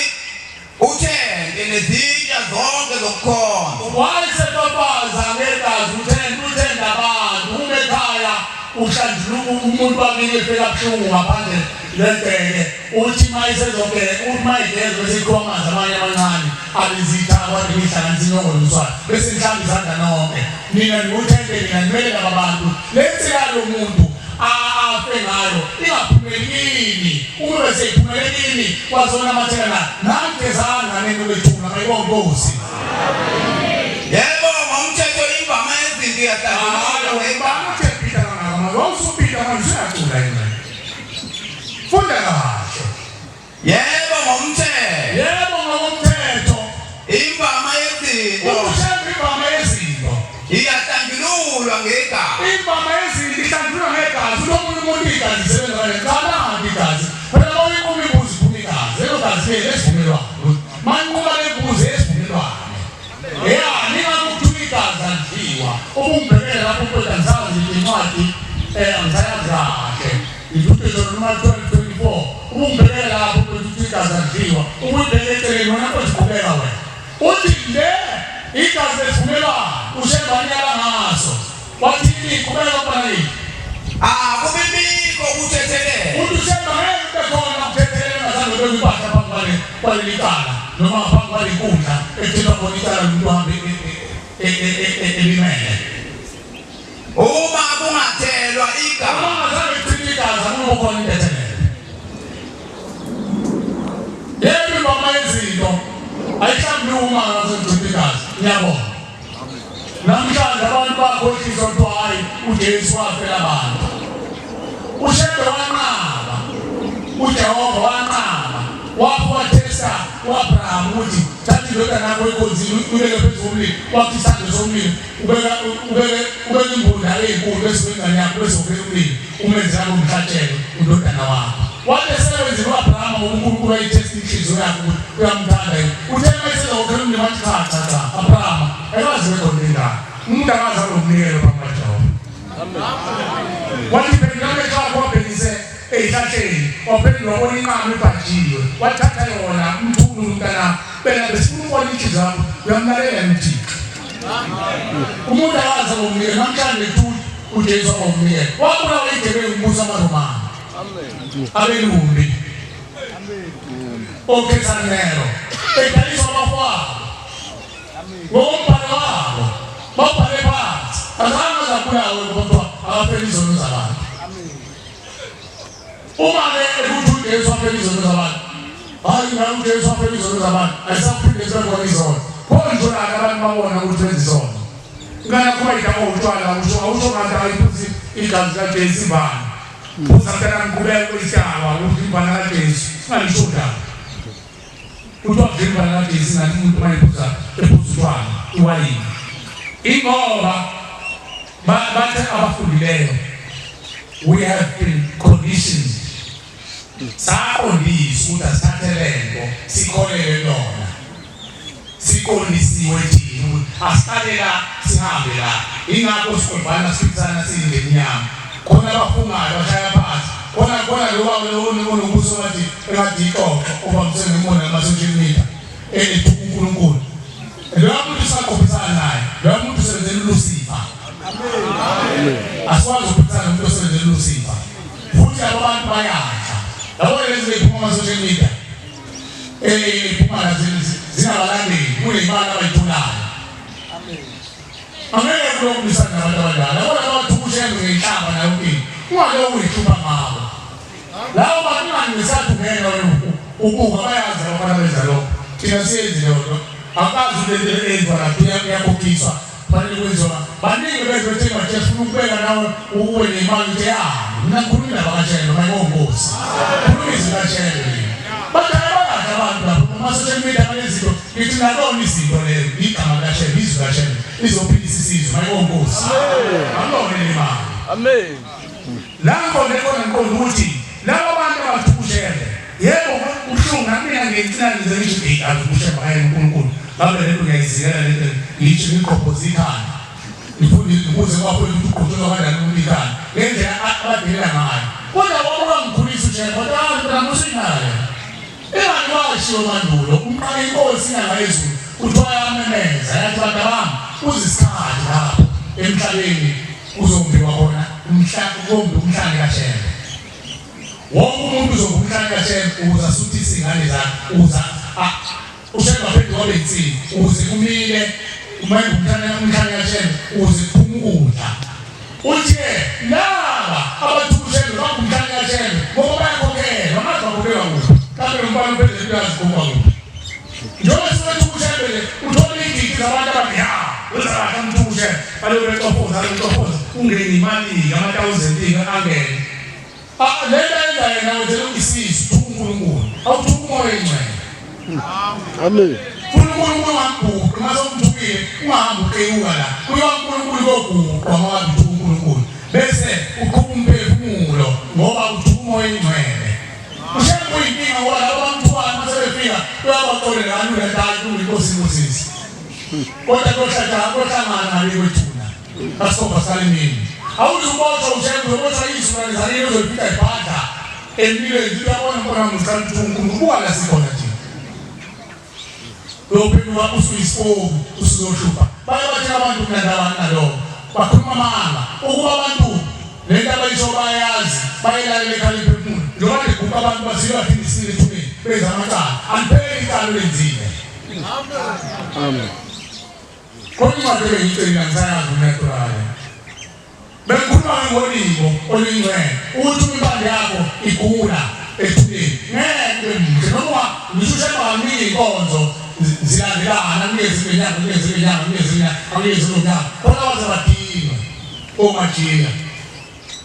uthente nezitsha zonke zokukhonza wayesefafaza ngegazi uthente uthente abantu uma ekhaya uhlanjuluka umuntu wakini efika buhlungu ngaphandle legceke uthi uma isezogele uthi uma igeza bese ikhiwa amanzi amanye amancane abizitha kwathi nihlanganisa inyongo nomswane bese nihlamba izandla nonke nina niwuthente nina nimele laba bantu le nsika lo muntu afe ngayo ingaphumeli kini uma bese iphumele kini kwazonamathela na nangigezanga nento bethuna mayibonga inkosi yebo ngomthetho imvama yezinto iyahlanjululwa ngegazi Uthe kangaka manje wawusupita manje usuyacula yini funda kahle yebo ngomthetho yebo ngokomthetho imvama yezinto uShembe imvama yezinto iyahlanjululwa ngegazi imvama yezinto ihlanjululwa ngegazi ulomunye umuntu igazi lisebenza kanje cabanga igazi phela uma uyinquma imbuzi iphuma igazi lelo gazi leli esivumelwano manquma le mbuzi esivumelwano ya ningakuthiwa igazi alidliwa ubungibhekele lapho kodwa ngisazi incwadi angisayazi kahle ngiduduzwe noma 1224 ubungibhekele lapho kodwa igazi alidliwa ubuyibheke eceleni wena koziqhubeka wena uthi le igazi lesivumelwano uShembe anyala ngaso wathi iqhubeka khona yini akubibikho ukuthethelela uthi uShembe ngeke kube khona ukuthethelela engazange ubeke impahla phambi kwale kwaleli cala noma phambi kwale nkundla ekuthiwa khona icala lomuntu uhambe elimele uma kungathelwa igazi uma ngazange kuchithwe igazi akunoba khona intethelelo yebo imvama yezinto ayihlambuluki uma ngaze kuchithwe igazi ngiyabonga namhlanje abantu bakhohliswa kuthiwa hhayi uJesu wafela abantu uShembe wanqaba uJehova wanqaba wafa wathesta u-Abraham ukuthi thatha indodana yakho ekhonzile uyibeke phezu komlilo wathi isandla somlilo ubeka ubeke ubeke imbunda eyinkulu bese ingane yakho bese ubeka umlilo umenze yakho umhlatshelo undodana wakho wathi esebenzile u-Abrahama ngoba uNkulunkulu wayithesta inhliziyo yakhe ukuthi uyamthanda yini uthe uma esezokhela umlilo wathi cha cha cha Abrahama ayikazi bekhona indaba umuntu akazi anomnikelo phambi kaJehova wathi phendula amehlo akho wabhekise ey'hlahleni waphendula wabona inqama ebhajiwe wathatha yona umthulu umntanakho phela besifuna ukubona inhliziyo yakho uyamlalela uThixo umuntu akaze ngomnikelo namhlanje kuthi uJesu wangomnikelo wabulawa igebengu umbuso amaRomani abelumbi oKhesari Nero edayiswa abafowabo Ngokombhalo wabo bawubhale phansi, azange azabulawe ngoba kuthiwa akafeli izono zabantu. Uma-ke ekuthi uJesu wafela izono zabantu, hhayi ngabe uJesu wafela izono zabantu, ayisaphinde zibe khona izono. Pho ngisho nani abantu babona ukuthi benza izono. Ingane yakho bayidakwa utshwala, usho awusho ngathi ayiphuzi igazi likaJesu imvana. Phuza mntanami qhubeka uyidakwa ukuthi imvana kaJesu. Ungalisho njalo. Kuthiwa kudla imvana kaJesu ngathi umuntu uma ephuza ephuza utshwala iwayini. Ingoba bathe abafundileyo we have been conditioned saqondiswa ukuthi asithathe lento sikholele lona siqondisiwe thina ukuthi asiqale la sihambe la ingakho siqondana siphikisana siyingemnyama khona abafungayo bashaya phansi khona khona lo baba lo onobuso ngathi engathi ixoxo obambisene ngimona ama-social media enethuka uNkulunkulu loya muntu saqophisana naye loya muntu usebenzela uLucifer asikwazi ukuphikisana nomuntu osebenzela uLucifer futhi labo bantu bayadla yabo lezi bephuma ama-social media iphuma la zingabalandeli kunemali abayitholayo angeke kulokulwisana nabantu abadala yabona abathukushele ngenhlamba nayo impilo ungalokhu uyihlupha ngabo lawo bantu ungangisathi ungena ubuka bayazi abafana benza lokho thina siyenzi leyo nto akazi lento eyenziwa lapho iyakhokhiswa fanele kwenziwa baningi bezwe bethe manje sifuna ukubeka nawe ube nemali ukuthi ya mina ngikhuluma indaba kaShembe noma ingongosi khuluma izwi kaShembe mina badala bayadla abantu lapho kuma-social media banezinto ngithi nalona izinto leyo igama likaShembe izwi kaShembe lizophilisa isizwe mayingongosi akulona imali amen la ngiqonde khona ngiqonde ukuthi laba bantu abathukushele yebo kubuhlungu namina ngiyigcina ngize ngisho eyi azukushemba kayena uNkulunkulu ngabe lento ngiyayizingela lento ngisho ngigqobhoza ikhanda ngifuna ukuze kwafuna ukuthi ugqotshozwa kanjani umuntu ikhanda ngendlela abadelela ngayo kodwa wabuka ngikhulisa ushemba kodwa mntana usuyinale ingani washiwo mandulo umqala inkosi inyanga yezulu kuthiwa yamemeza yathi bantu bami kuzisikhathi lapho emhlabeni kuzombiwa khona umhla kombi umhlane kaShembe wonke umuntu uzoba umhlane kaShembe ukuze asuthise iy'ngane zakhe ukuze uShembe aphenduke wabe insini ukuze kumile uma engumhlane umhlane kaShembe ukuze kuphume ukudla uthi-ke laba abathuka uShembe bangumhlane kaShembe ngoba bayakhokhelwa ngazi bakhokhelwa kuphi mhlawumbe lo mfana uphethe into yazikhokha kuphi njengoba siwethuka uShembe nje uthola iy'gidi zabantu abathi ya wenza kahle amthuka uShembe balobe becofoza becofoza kungene imali-ke ama-thousand-ke angene Ah, le nto ayenza yena wenzela isisu thuka uNkulunkulu awuthuka umoya oyingcwele Amen. Funa uNkulunkulu ungambhuqi uma sewumthukile ungahambi uqeyuka la kuyiwa uNkulunkulu koguqwa uma wathi uthuka uNkulunkulu bese uqhuba umphefumulo ngoba uthuka umoya oyingcwele uShembe uyinkinga ngoba labo bamthukayo uma sebefika uyabaxolela kalula ntayi kuyinkosi ibusise kodwa kohlangana ngale kwethuna asikhomba sale mini awuzuboshwa uShembe uzoboshwa izwi zanini uzoyifika ibhadla empilweni uyabona mbona mhlawumbe ukuthi uNkulunkulu buka la sikhona nje uyophenduka usuyisipoki usuzohlupha baye batshela abantu kunandaba naloko bakhuluma amanga ukuba abantu le nto abayisho bayayazi bayilalela ekhala imphefumulo njengoba nje guqa abantu basike baphindisile ethuneni benza amacala alipheli icala olenzile Amen. Kodwa incwadi ebengiyicela ngisayazi umnatolakala bengikhuluma ngolimo oluyingcwele ukuthi impande yakho igula ethuneni ngeke kube muhle noma ngisho ushemba kaningi inkonzo zilandelana akunikeze inyanga akunikeze inyanga akunikeze inyanga akunikeze inyanga khona baze badinwe omajika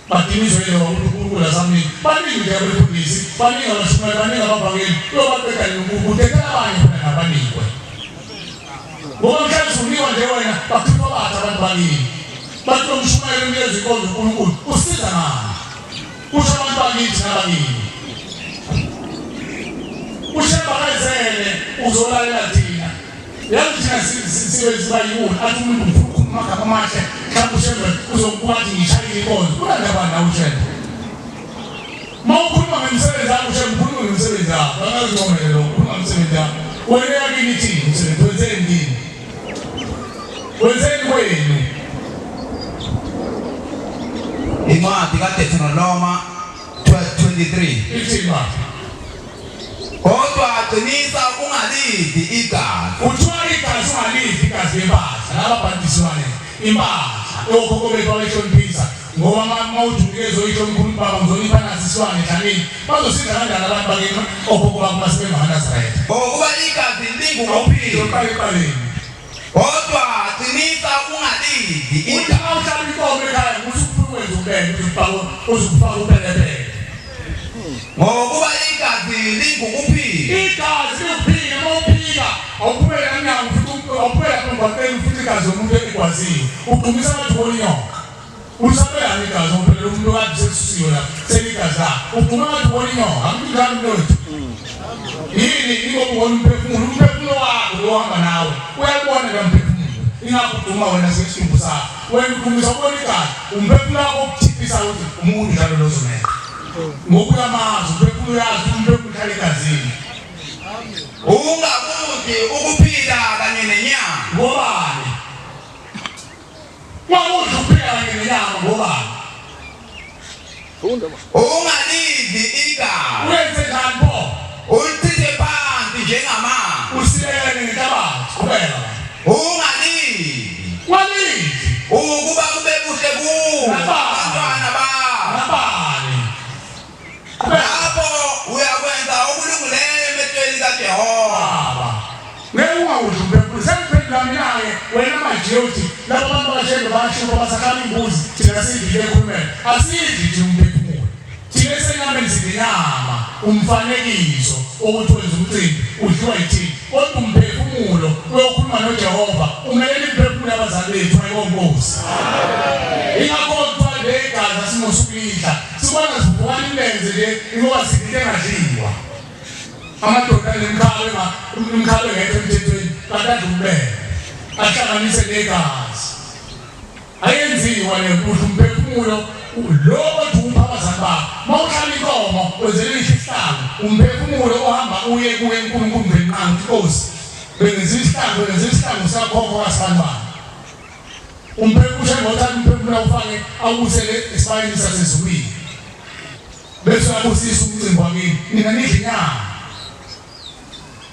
badinizwe yileyo ukuthi uNkulunkulu asamniki baningi nje abefundisi baningi abashumayeli baningi abavangeli uyobaqeda uNkulunkulu dekela abanye phela nabanikwe ngoba mhlawumbe unikwa nje wena bakhipha bathi abantu bakini bathi lo mshumayeli unikeza inkonzo uNkulunkulu usiza ngani kusho abantu bakithi nabakini uShemba kayizele uzolalela thina yazi thina sibe siba yiwula athi umuntu ngifuna ukukhuluma amagama amahle mhlawumbe uShembe uzokubuka athi ngishayile inkonzo kunandaba nawe uShembe uma ukhuluma ngemisebenzi yakho uShembe ukhuluma ngemisebenzi yakho angazincomele lokho ukhuluma ngemisebenzi yakho wena yakini ithini umsebenzi wenzeni kini wenzeni kwenu Incwadi kaDeuteronoma 12:23 ithini baba Kodwa qinisa ungalidli igazi kuthiwa igazi Singalidli igazi lempahla laba bhadisiwane impahla okhokho bethu abayihloniphisa ngoba uma uthi unikeza oyihlo omkhulu baba ngizonipha nasi isilwane dlamini bazosidla kanjani abantu bakini okhokho bakho uma sebengamaNazaretha Ngokuba igazi lingukuphila. Uqale ekuqaleni. Kodwa qinisa ungalidli Uthi uma uhlaba inkomo ekhaya ngusufuna ukwenza ubele uzufaka uzufaka upelepele. Ngokuba igazi lingukuphila. Igazi likuphila uma uphika awuphumela emnyango futhi awuphumela emgwaqeni futhi igazi lomuntu eligwaziwe. Ugqumisa ngathi ubona inyoka. Ulisabelani igazi ngoba phela umuntu kade selisusiwe lapha seligazi lakho. Ugquma ngathi ubona inyoka. Angithi njalo mnewethu. Yini ingoba ubona umphefumulo, umphefumulo wakho lo ohamba nawe uyakubona lo mphefumulo. Ingakho ugquma wena sesidumbu sakho. Wena ugqumisa ubona igazi, umphefumulo wakho ukuthiphisa ukuthi umuntu njalo lo ozomela. Ngoba uyamazi umphefumulo uyazi umphefumulo uhlala egazini. Ungakudli ukuphila kanye nenyama. Ngobani? Ungakudli ukuphila kanye nenyama ngobani? Ungalidli igazi. Uyenze njani pho? Ulichithe phansi njengamanzi. Usilele ngenhlabathi. Qhubeka. Ungalidli. Ungalidli. Ukuba kube kuhle kuwe nabantwana bakho. Nabani? Lapho uyakwenza okulungileyo emehlweni kaJehova. Baba. Ngeke ungawudli umphefumulo. Sengiphendula mina-ke wena manje uthi laba bantu bashembe bayashuka basakhala imbuzi thina siyidlile ekhulumela. Asiyidli thina umphefumulo. Thina esenyameni sidla inyama, umfanekiso ukuthi wenza umcimbi udliwa yithini. Kodwa umphefumulo uyokhuluma noJehova umelela imiphefumulo yabazali bethu ayibonkosi. Ingakho kuthiwa le gazi asimusukulidla. Sibona sivukana imilenze nje ingoba sidla into engadliwa. Amadoda anemkhalo enga imkhalo engekho emthethweni kanti adla umbele. Ahlanganise negazi. Ayenziwa le nto umphefumulo lo othi upha abazali bakho. Mawuhlaba inkomo wenzela isihlangu umphefumulo ohamba uye kuye uNkulunkulu ngenqangi Nkosi. Bengenza isihlangu bengenza isihlangu sakhokho kasibanibani. Umphefumulo ngothatha umphefumulo awufake awubusele esibayeni sasezulwini. Bese uyabusisa umcimbi wakini nina nidla inyama.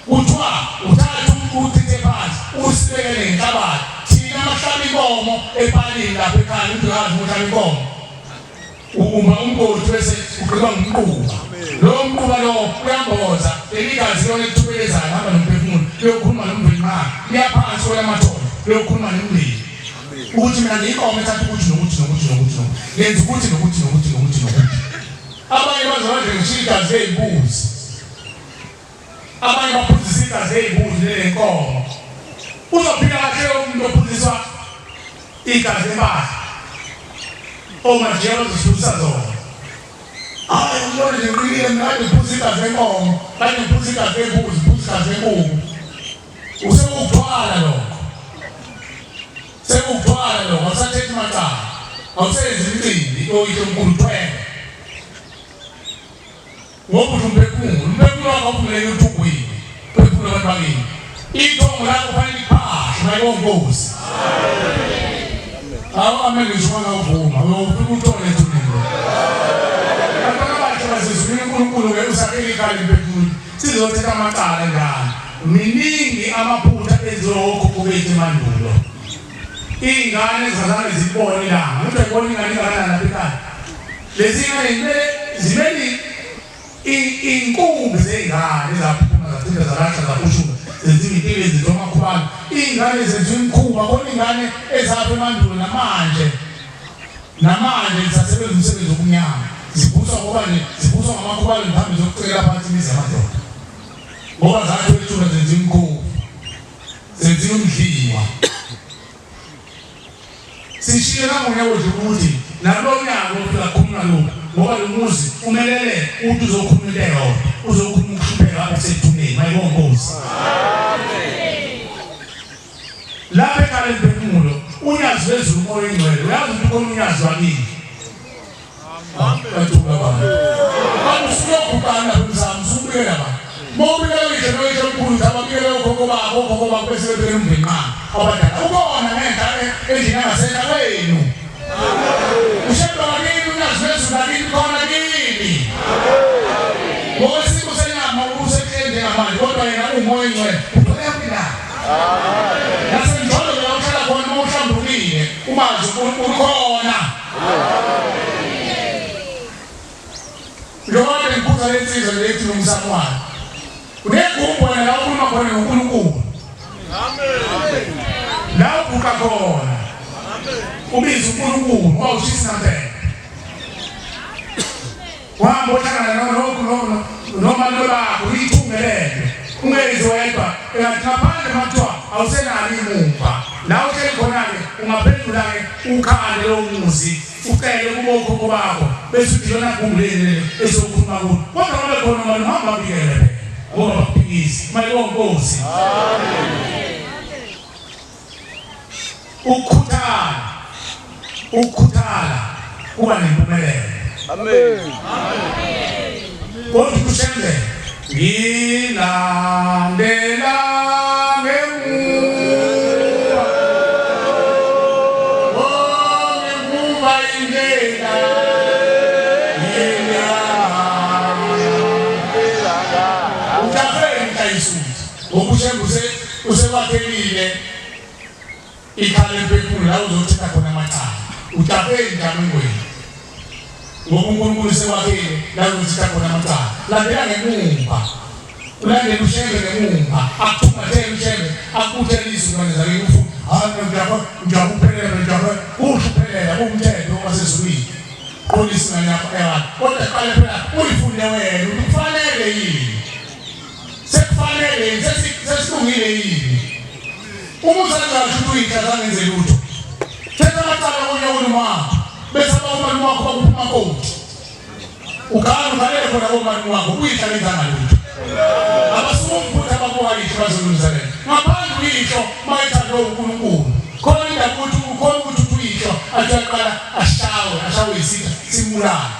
Kuthiwa uthatha uchithe phansi usibekele ngenhlabathi. Thina mahlaba inkomo epalini lapha ekhaya umuntu uyazi ukuthi inkomo. Umba umgodi bese ugqiba ngomquba. Lowo mquba lowo uyamboza leli gazi lona elithubelezayo hamba nomphefumulo liyokhuluma nomvelinqangi liya phansi kwelamathole liyokhuluma nomndeni. Ukuthi mina ngiyinkomo ethatha ukuthi nokuthi nokuthi nokuthi nokuthi ngenza ukuthi nokuthi nokuthi nokuthi nokuthi. Abanye baze badle ngisho igazi ley'mbuzi. Abanye baphuzisa igazi ley'mbuzi nelenkomo. Uzophila kahle umuntu ophuziswa igazi lempahla. Omajiya bazoziphuzisa zona. Hayi ngibona nje ngiqinile mina kade ngiphuza igazi lenkomo, kade ngiphuza igazi lembuzi, ngiphuza igazi lenkuku. Usekukuthwala lokho. Sekukuthwala lokho, awusathethi macala. Awusenzi imicimbi oyihlo omkhulu thwele. Ngoba uthi umphefumulo, umphefumulo wakho awuvumeleki ukuthi ugwile. Umphefumulo wabantu bakini. Ithongo lakho kufanele liphahle mayibonkosi. Awu amen ngisho ungavuma, uyofika uthole ethuneni. Abantwana bakhe basezulwini uNkulunkulu ngeke usakhele ikhaya lemphefumulo. Sizothetha amacala njalo. Miningi amaphutha enziwa okhokho bethu emandulo. Iy'ngane ezingazange zibone ilanga. Uthi uyayibona ingane ingakanani lapha ekhaya. Lezi ngane zimele zimele inkumbi zey'ngane ezaphuphuma zachitha zalahla zaphushuka zenziwa impilo ezinto amakhubalo. Iy'ngane zenziwa imikhuba khona iy'ngane ezapha emandulo namanje namanje zisasebenza umsebenzi wokumnyama zivuswa ngoba nje zivuswa ngamakhubalo zihambe ziyokucekela phansi imizi yamadoda ngoba zathwetshulwa zenziwa imikhuba zenziwa umdliwa Sishilo nangonyaka odlule ukuthi nakulo nyaka ofika khuluma lokhu ngoba lo muzi umelele ukuthi uzokhuluma into eyodwa uzokhuluma ukuhlupheka lapha sethuneni mayibonga Nkosi lapha ekhaya lemphefumulo unyazi lwezulu umoya oyingcwele uyazi ukuthi khona unyazi lwakini Bathuka abantu. Abantu usuyoguqana lapha emsamo usubikela abantu. Mawubikela uyihlo noyihlo omkhulu ukuthi ababikele okhokho babo okhokho babo bese bebekela umvenqana abadala. Ukhona ngenhla endlini yangasenhla kwenu. Ushembe wakini unyazi lwezulu lakini khona kini. Ngokwesimo senyama usehleli njengamanje kodwa yena uwumoya oyingcwele. Ugcwele yonke indawo. uNkulunkulu khona. Njengoba bengikhuza le nsizwa le ethi lungisa wayo. Unegumbi wena la ukhuluma khona noNkulunkulu. Amen. La uguqa khona. Ubiza uNkulunkulu ngoba ushisa ngempela. Wahamba ohlangana nomalume bakho uyithungelele ungenzi wedwa engathi ngaphandle uma kuthiwa awusenalo imumva la uhleli khona-ke ungaphendula-ke ukhale lowo muzi ucele kubo okhokho bakho bese uthi lona gumbi leni leli esokhuluma kulo kodwa ngabe khona malume hamba babikele phela ngoba bakuphikisi mayibonkosi Ukukhuthala. Ukukhuthala kuba nempumelelo. Amen. Kodwa ushembe ngilandela ngemuva. Oh, ngemuva indlela. Ujahe mntayisuthi. Ngoba ushembe usekwakhelile Ikhala empephulu la uzothatha khona amacala. Utape intamengweni. Ngoba uNkulunkulu sekwakhile la uzothatha khona amacala. Landela ngemumva. Ulandele ushembe ngemumva. Akuthungathele ushembe, akubuthele izilwane zakini ufu. Hayi mina ngijaha ngijaha ukuphelela ngijaha kusho uphelela kumthetho wasezulwini. Qondisa ingane yakho ewa. Kodwa qale phela uyifunde wena ukuthi kufanele yini. Sekufanele yini sesilungile yini. Uma uzali kahle ukuthi uyinhle azange enze lutho. Thetha amacala komunye umalume wakho bese abawumalume wakho bakupha umakoti. Ugane uvalele khona komalume wakho uyinhle akenzanga lutho. Abasukumi futhi ababuka yihlo bazolungisa lento. Ngaphandle uyihlo mayethandwe uNkulunkulu. Khona indaba ukuthi ukhona ukuthi uthi uyihlo athi aqala ashawe ashawe isitha simbulale.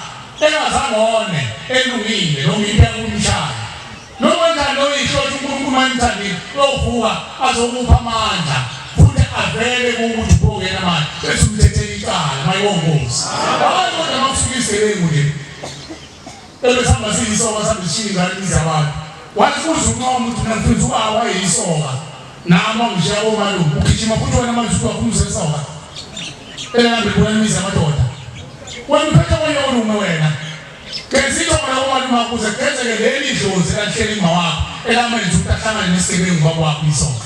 Engazange one elungile noma into yakumshaya. Noma njani oyisho ukuthi uNkulunkulu mayemthandile uyovuka azokupha amandla futhi avele kuwukuthi ubongena manje bese umthethela icala mayibongozi hayi kodwa makusuka izigebengu nje ebesihamba siyisoka sihambe sishiye ingane imizi yabantu wathi uze uncoma ukuthi mina mfundisi ubaba wayeyisoka nami wangishiya komalume ugijima futhi wena manje usuwakhuluma usesoka elihamba libona imizi yamadoda wena uphethe konyokolume wena Geza ithongo lakomalume wakho ukuze kugezeke leli dlozi elalihleli kuma wakho elamenza ukuthi ahlangane nesigebengu baba wakho isoka.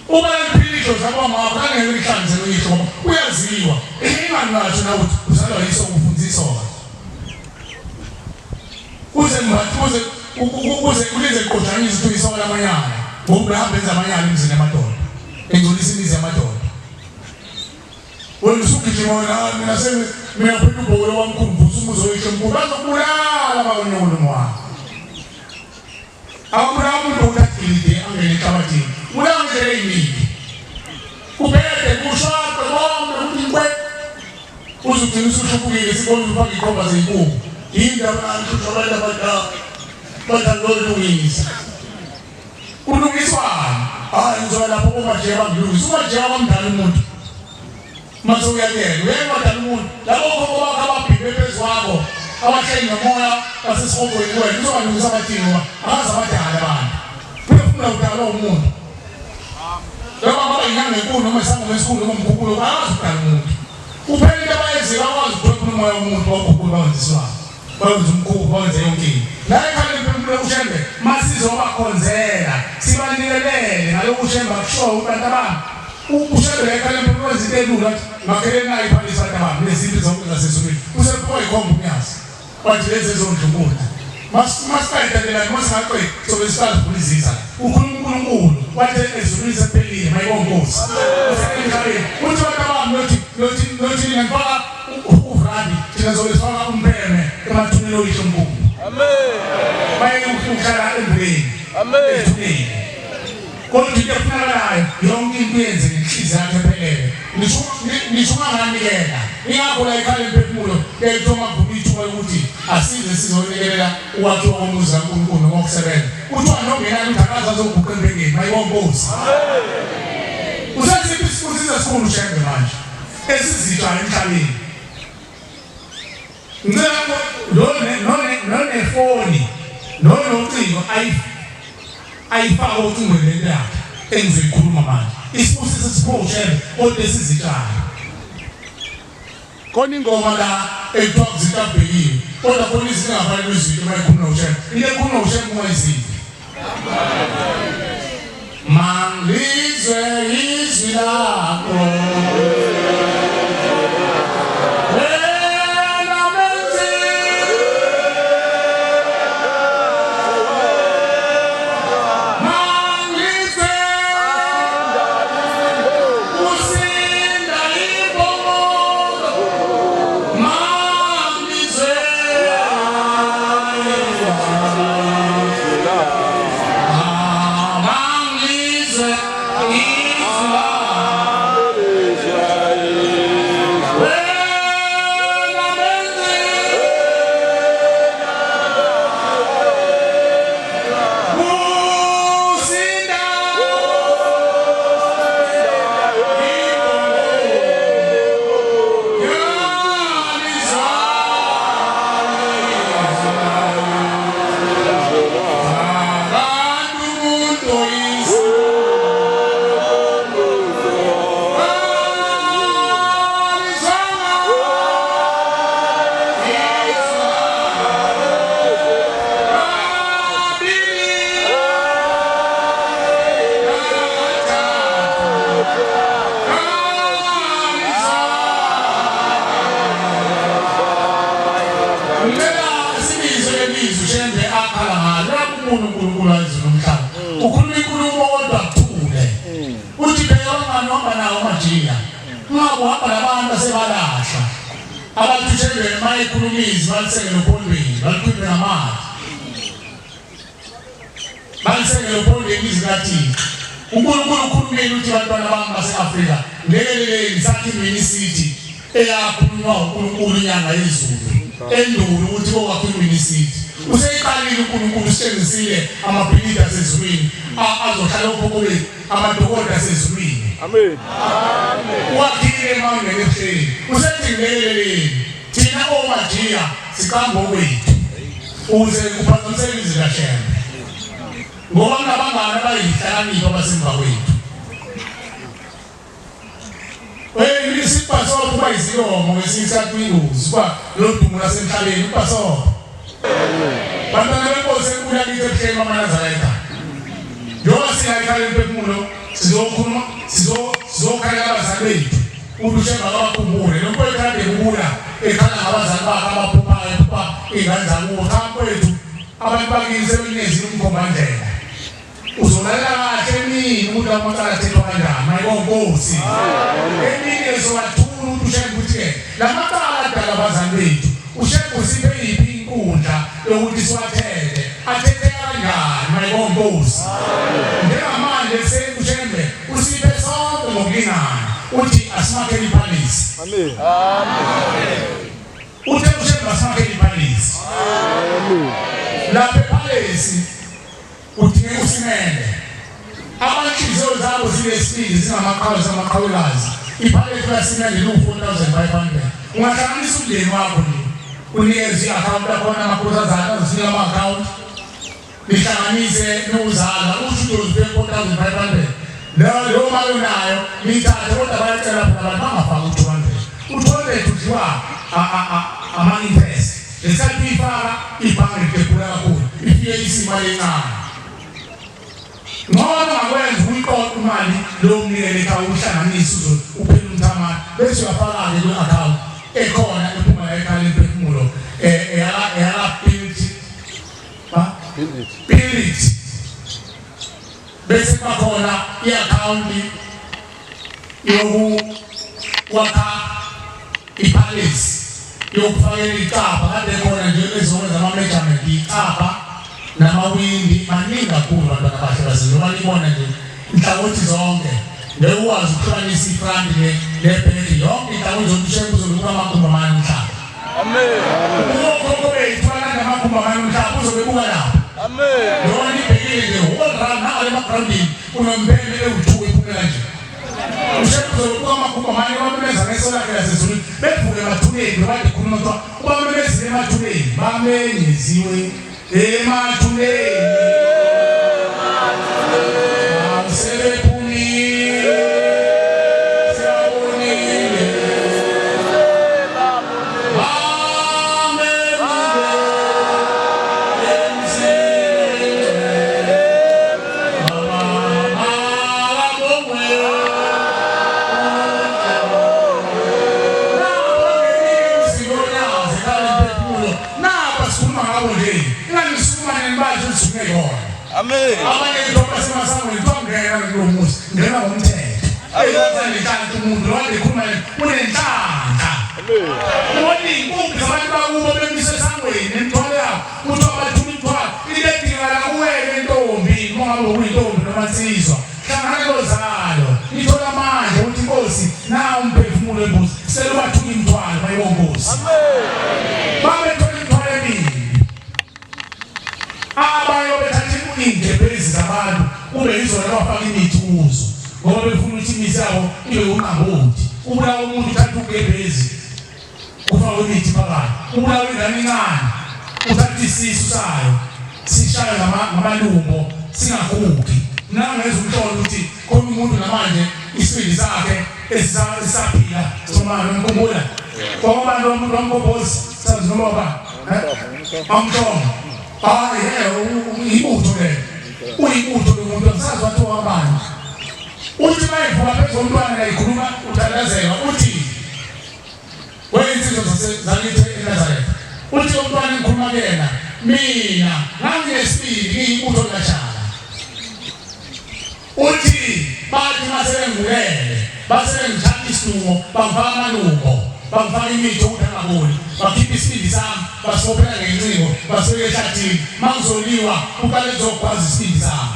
Uma liphila idlozi lakomama wakho langeke lihlanze noyihlo ngoba uyaziwa. Ingani ngasho na ukuthi uzalwa yisoka ufunza isoka. Kuze mbathi kuze kuze kulize liqojana izinto isoka lamanyala ngoba behamba enza amanyala emzini yamadoda. Engcolisa imizi yamadoda. Wena usugijima wena hayi mina semi mina phela ubhokolo wamkhulu mvusa umuzi oyisho mkhulu bazokubulala bakonyokolomo wakho. Awubulala umuntu ukuthi agilide angene enhlabathini. Ubulawa ngendlela eyiningi. Kubhede kushaqe konke ukuthi nkwe. Uze ugcine usushubukile sibona ufaka ikhomba zenkukhu. Yindaba angisho abantu abadala. Bathanda lolungisa. Kulungiswani? Hayi ngizoya lapho komajeya bangilungisa. Umajeya wamdala umuntu. Mase uyakuyena, uyena wadala umuntu. Labo khokho bakho ababhibhe phezu kwakho, abahleli nomoya basesihogweni kuwena, uzobalungisa abathini ngoba akaze abadala abantu. Phefumula udalwa umuntu. Noma kwaba inyanga enkulu noma isangoma esikhulu noma umkhukhulo, akazi ukudala umuntu. Kuphela into abayenziyo bakwazi ukuphefumula umoya womuntu bawuguqule bawenze isilwane. Bawenza umkhuba, bawenze yonke into. La ekhaya lemphefumulo uShembe masizobakhonzela, sibanikelele ngalokhu uShembe akushoyo ukuthi bantu bami uShembe la ekhaya lemphefumulo wenza into elula athi ngakheleni nayo iphalisi bantu bami nezimpi zonke zasezulwini. Usephuka ikhomba umnyazi. Wathi lezi ezondlunkundla. Masiqeda lela masingaqedi sobe siqala iziza. Ukhuluma uNkulunkulu wathi ezulwini sekuphelile mayibonga Nkosi. Usemhlabeni. Uthi bantu bami lothi lothi lothi ngifaka uvrandi thina sobe sifaka umpeme emathuneni oyihlo mkhulu. Amen. Bayeke ukuhlala emvuleni. Amen. Ethuneni. Kodwa into efunakalayo yonke into yenze ngenhliziyo yakhe ephelele. Ngisho ngisho unganganikela. Ingakho la ikhala imphefumulo yayithiwa mavuka ithuba lokuthi asize sizonikelela ukwakhiwa komuzi kaNkulunkulu noma ukusebenza. Kuthiwa nongenani ukuthi akaze azoguqa embengeni mayibonga Nkosi. Usesiphi isibusiso esikhulu Shembe manje esizitsha emhlabeni. Ngicela nonefoni nonocingo ayifake ocingweni lento yakhe engizoyikhuluma manje. Isibusiso siphushe kodwa esizitshayo. Khona ingoma la ekuthiwa kuzinto abhekiwe kodwa khona izinto engafanele uzinto uma ekhuluma uShembe. Into ekhuluma uShembe uma izinto. Mangizwe izwi lakho. Wena menzi. Mangizwe usinda imbongolo. Mangizwe. Mangizwe izwi lakho. Wena menzi. Usinda Ngicela sibizwe lelizwi Shembe akhala ngalo lapho umuntu uNkulunkulu ayizulu umhlaba. Ukhuluma inkulumo kodwa kuthule. Uthi bheka umngani uhamba nawo majiya. Ungabe uhamba nabantu asebalahla. Abantu Shembe mayekhuluma izwi baliseke nophondweni, balikhiphe ngamathe. Baliseke nophondweni izwi kaThixo. uNkulunkulu ukhulumile uthi bantwana bami base-Afrika ngekeleleni sakhe imini sithi eyakhulunywa uNkulunkulu inyanga yezulu endulo ukuthi kokwakhe imini sithi useyiqalile uNkulunkulu usitshengisile amabhilidi asezulwini azohlala okhokho bethu amadokodo asezulwini. Amen. Wakhile emangeni ebuhleni usethi ngekeleleni thina omajiya siqamba okwethu ukuze kuphazamiseke izwi kaShembe ngoba kunabangani abayihlakaniphi abasemva kwethu. Hey, isibhasopo kuba izilomo ngesinye isikhathi kuyingozi kuba lodumo lasemhlabeni ubhasopo. Bantwana benkosi enkulu yakithi ebuhleni bamaNazaretha. Njengoba singayikhala imphefumulo sizokhuluma sizokhalela abazali bethu ukuthi uShembe akabakhumbule. Lo mfowethu kade kubula ekhala ngabazali bakhe abaphuphayo ephupha iy'ngane zakubo. Cha mfowethu abantu bakini sebenyezile umkhombandlela. Uzolalela kahle emini ukuthi amacala athethwa kanjani mayibonkosi. Emini ezowathula ukuthi uShembe ukuthi-ke la macala adala abazali bethu uShembe usiphe yiphi inkundla yokuthi siwathethe athetheka kanjani mayibonkosi. Njengamanje ekuseni uShembe usiphe sonke ngokulingana uthi asimakhele iphalisi. Amen. Uthe uShembe asimakhele iphalisi. Amen. Lapha ephalisi Kudingeka usimele. Abanhliziyo zabo zinesibindi zingamaqhawe zamaqhawekazi. Iphakethe lasimende liwu-4500. Ungahlanganisa umndeni wakho nje. Unikeze i-akhawunti akhona amakhosazana azosinika ama-akhawunti. Nihlanganise niwuzala usho ukuthi uziphe 4500. Leyo mali onayo niyithathe kodwa bayacela phela abantu bangafaki u-200. U-200 udliwa ama-interest. Ngesikhathi uyifaka ibhange ligebhula kakhulu ifike isimali encane. Ngcono ngakwenza uyiqoqa imali lowo mnikelo ekhaya uhlanganise uze uphele umthamane bese uyafaka-ke kwi-akhawunti ekhona ephuma la ekhaya lemphefumulo eyala build build bese kuba khona i-akhawunti yokwakha iphalisi yokufakela icabha kade khona nje ezokwenza ama-measurement icabha namawindi maningi kakhulu bantwana bahle bazinto noma nibona nje inhlangothi zonke ngeke ukwazi ukuhlukanisa ifranti nebhedi yonke inhlangothi zonke ushembe uzobe amagumbi amane umhlaba. Amen. Okhokho bethu balanda amagumbi amane umhlaba uzobe buka lapha. Amen. Noma nibhekile nje all round nangale emagrawundini unombele ewu-2 ephumela nje. Ushembe uzobe buka amagumbi amane bamemeza ngeso lakhe lasezulwini bevuke emathuneni noma ndikhuluma kuthiwa ubamemezile emathuneni bamenyeziwe emathuneni. Sebephumile. Amen. Abanye njengoba semasangweni kuthiwa ngena kulo muzi, ngena ngomthetho. Amen. Nenhlanhla umuntu lo ekhuluma unenhlanhla. Amen. Ubona iy'nkukhu zabantu bakubo bemise esangweni nemithwalo yabo, kuthiwa bathula imithwalo. Into edingakala kuwena ntombi, uma ngabe uyintombi noma nsizwa, hlangana nozalo, nithola amandla ukuthi inkosi nawu umphefumulo wenkosi, sicela ubathule imithwalo bayibonkosi. Amen. Babethola imithwalo emibi. Abanye bethatha iy'ngebhezi zabantu kube yizona abafaka imithi kuzo ngoba befuna ukuthi imithi yabo ibe unqambothi. Ubulawa umuntu uthatha ugebhezi ufake imithi phakathi. Ubulawa ingane incane uthatha isisu sayo sishaywe ngamalumbo singagugi. Nangezwa umhlolo ukuthi khona umuntu namanje isibindi sakhe esisaphila somalo ngikhumbula. Kwakubani lo muntu wamgobhozi sazi noma ubani. Amthongo. Hayi he ibutho lelo. Uyibutho lomuntu angisazi wathi wabani. Uthi mayivuka phezu komntwana kayikhuluma uthandazela uthi weyinsizwa zakithi eNazaretha. Uthi umntwana engikhuluma kuyena mina nganginesibindi ngiyibutho likaShaka. Uthi bathi masebengibulele base bengithatha isilungo bangifaka amalungo bangifaka imithi yokuthi angaboli bakhipha isibindi sami basibophela ngencingo basibeka ehlathini mangizoliwa kuqale kuzogwaza isibindi sami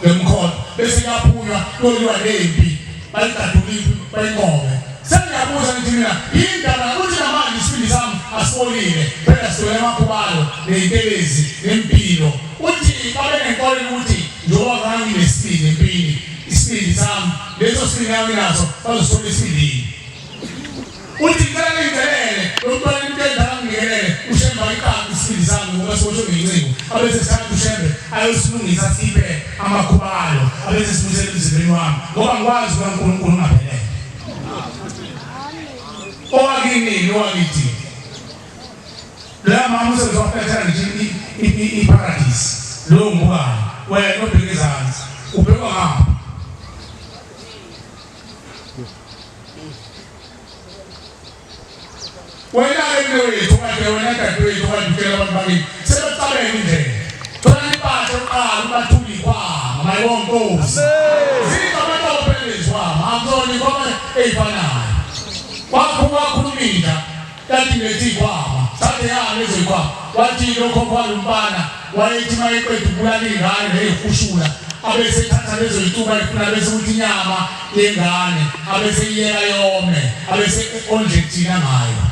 ngemkhono bese kuyaphunywa kuyoliwa nempi bayigadula impi bayinqobe sengiyabuza ngithi mina yindaba ukuthi namanje isibindi sami asibolile phela sigcwele amakhubalo ney'ntelezi nempilo uthi babenenkolelo ukuthi Njengoba nganginesibindi empini, isibindi sami, leso sibindi nganginaso, bazosithola esibindini. Uthi ngicela ningicelele, lo mntwana into endala ngikelele, uShembe ayiqambe isibindi sami ngoba siboshwe ngencingo. Abese sithatha uShembe ayosilungisa sibe amakhubalo, abese sibuyisela emzimbeni wami ngoba ngikwazi kukaNkulunkulu ngaphelele. Owakini owakithi Leya mama usezofetha nje iparadise. Lowo ngubani? Wena obheka ezansi. Ubhekwa ngapha. Wena-ke mnewethu kade wena dadewethu kade utshela abantu bakini sebekucabela indlela. Thola impahla yokuqala ubathule ikhwama mayibonkosi. Ziphi abantu abaphelele izikhwama akuzona ikhwama ey'fanayo. Wakhuluma inja Kanti ngilethe iy'khwama. Thathe ya lezo y'khwama. Wathi lo khokho walo mfana wayethi uma eqeda ukubulala iy'ngane ney'hushula abese ethatha lezo y'tuba efuna bese ukuthi inyama yengane abese iyeka yome abese ondle thina ngayo.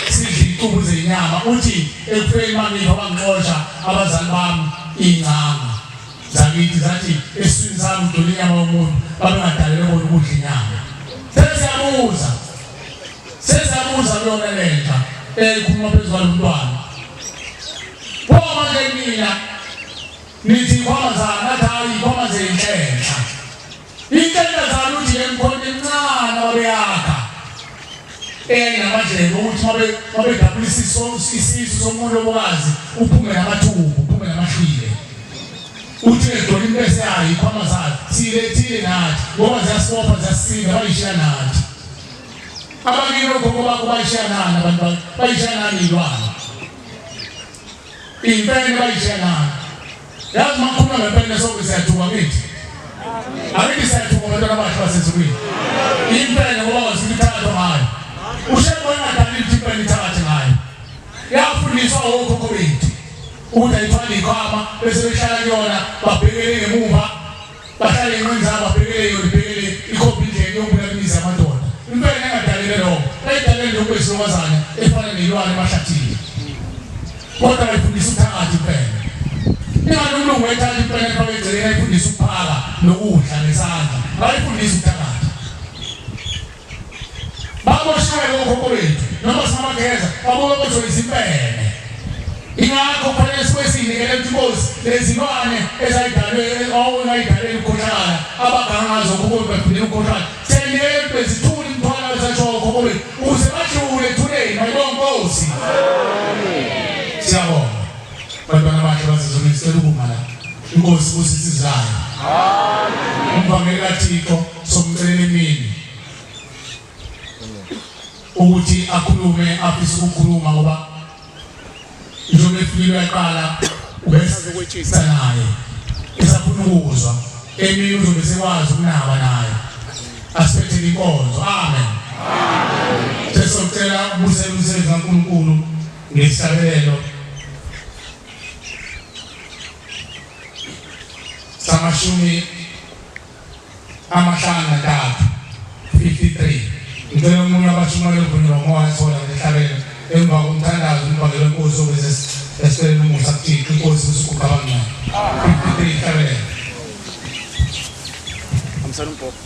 Sidla iy'cubu zenyama. Uthi ekufeni mangifa bangixosha abazali bami iy'ncanga zakithi zathi esiswini sami ngidlula inyama yomuntu babengadalelwe bona ukudla inyama. Sesiyabuza Sesabuza kuyona lenja eyayikhuluma phezu kwalo mntwana. Pho manje nina nithi ikhwama zani athi hayi ikhwama zeyinhlenhla. Inhlenhla zani uthi le mkhonto emncane ababeyakha eyayinamadlebe ukuthi mabedabula isisu somuntu obokazi uphume namathumbu uphume namahlwile. Uthi egqoka impese yayo ikhwama zayo siyilethile nathi ngoba ziyasibopha ziyasisinda bayishiya nathi. Abakini ogogo bakho bayishiya nani abantu bakho bayishiya nani iy'lwane iy'mpene bayishiya nani yazi uma ngikhuluma ngempene sonke siyathuka ngithi angithi siyathuka abantwana abahle basezulwini impene ngoba wazi ithathwa ngayo ushembe wayengadali ukuthi impene ithathe ngayo yafundiswa okhokho bethu ukuthi ayithwale ikhwama bese behlala kuyona babhekele ngemuva Bahlale enqweni zabo babhekele yona ibhekele ikhomba indlela yokubulala imizi yamadoda. Impela engadalele lokho. Bayidalele nje ukuba isilokazane efana nelwane emahlathini. Kodwa bayifundisa uthakathi impela. Ingane umlungu wayithatha impela efake egcekeni ayifundisa ukuphaka nokudla ngesandla. Bayifundisa uthakathi. Baboshiwe okhokho bethu noma singabageza baboboshwe izimpene. Ingakho kufanele sibe sinikele ukuthi Nkosi lezilwane ezayidalwe owayidalele ukukhohlakala abaganga ngazo okhokho bethu bafundele ukukhohlakala. Siyanikela ukuthi bezithule imithwalo abesasho okhokho bethu ukuze badlule ethuneni mayibonge Nkosi. Siyabonga. Bantwana abahle basezulwini sicela ukuma la. Inkosi ibusise izayo. Amen. Umvangeli kaThixo somcelela emini. Ukuthi akhulume afisa ukukhuluma ngoba njengoba efikile uyaqala. Ubese naye esafuna ukuzwa emini uzobe sekwazi ukunaba naye asiphethe inkonzo. Amen. Sesocela ukubusela umsebenzi kaNkulunkulu ngesihlabelelo samashumi 53, 53. Ngicela omunye abashumayela ovunyelwa ngomoya athola ngehlabelo emva komthandazo umbhakelo wenkosi obese esicelela umusa kuThixo inkosi usuguqa abangcwele. 53 ihlabelelo. Hambisana umbhobho.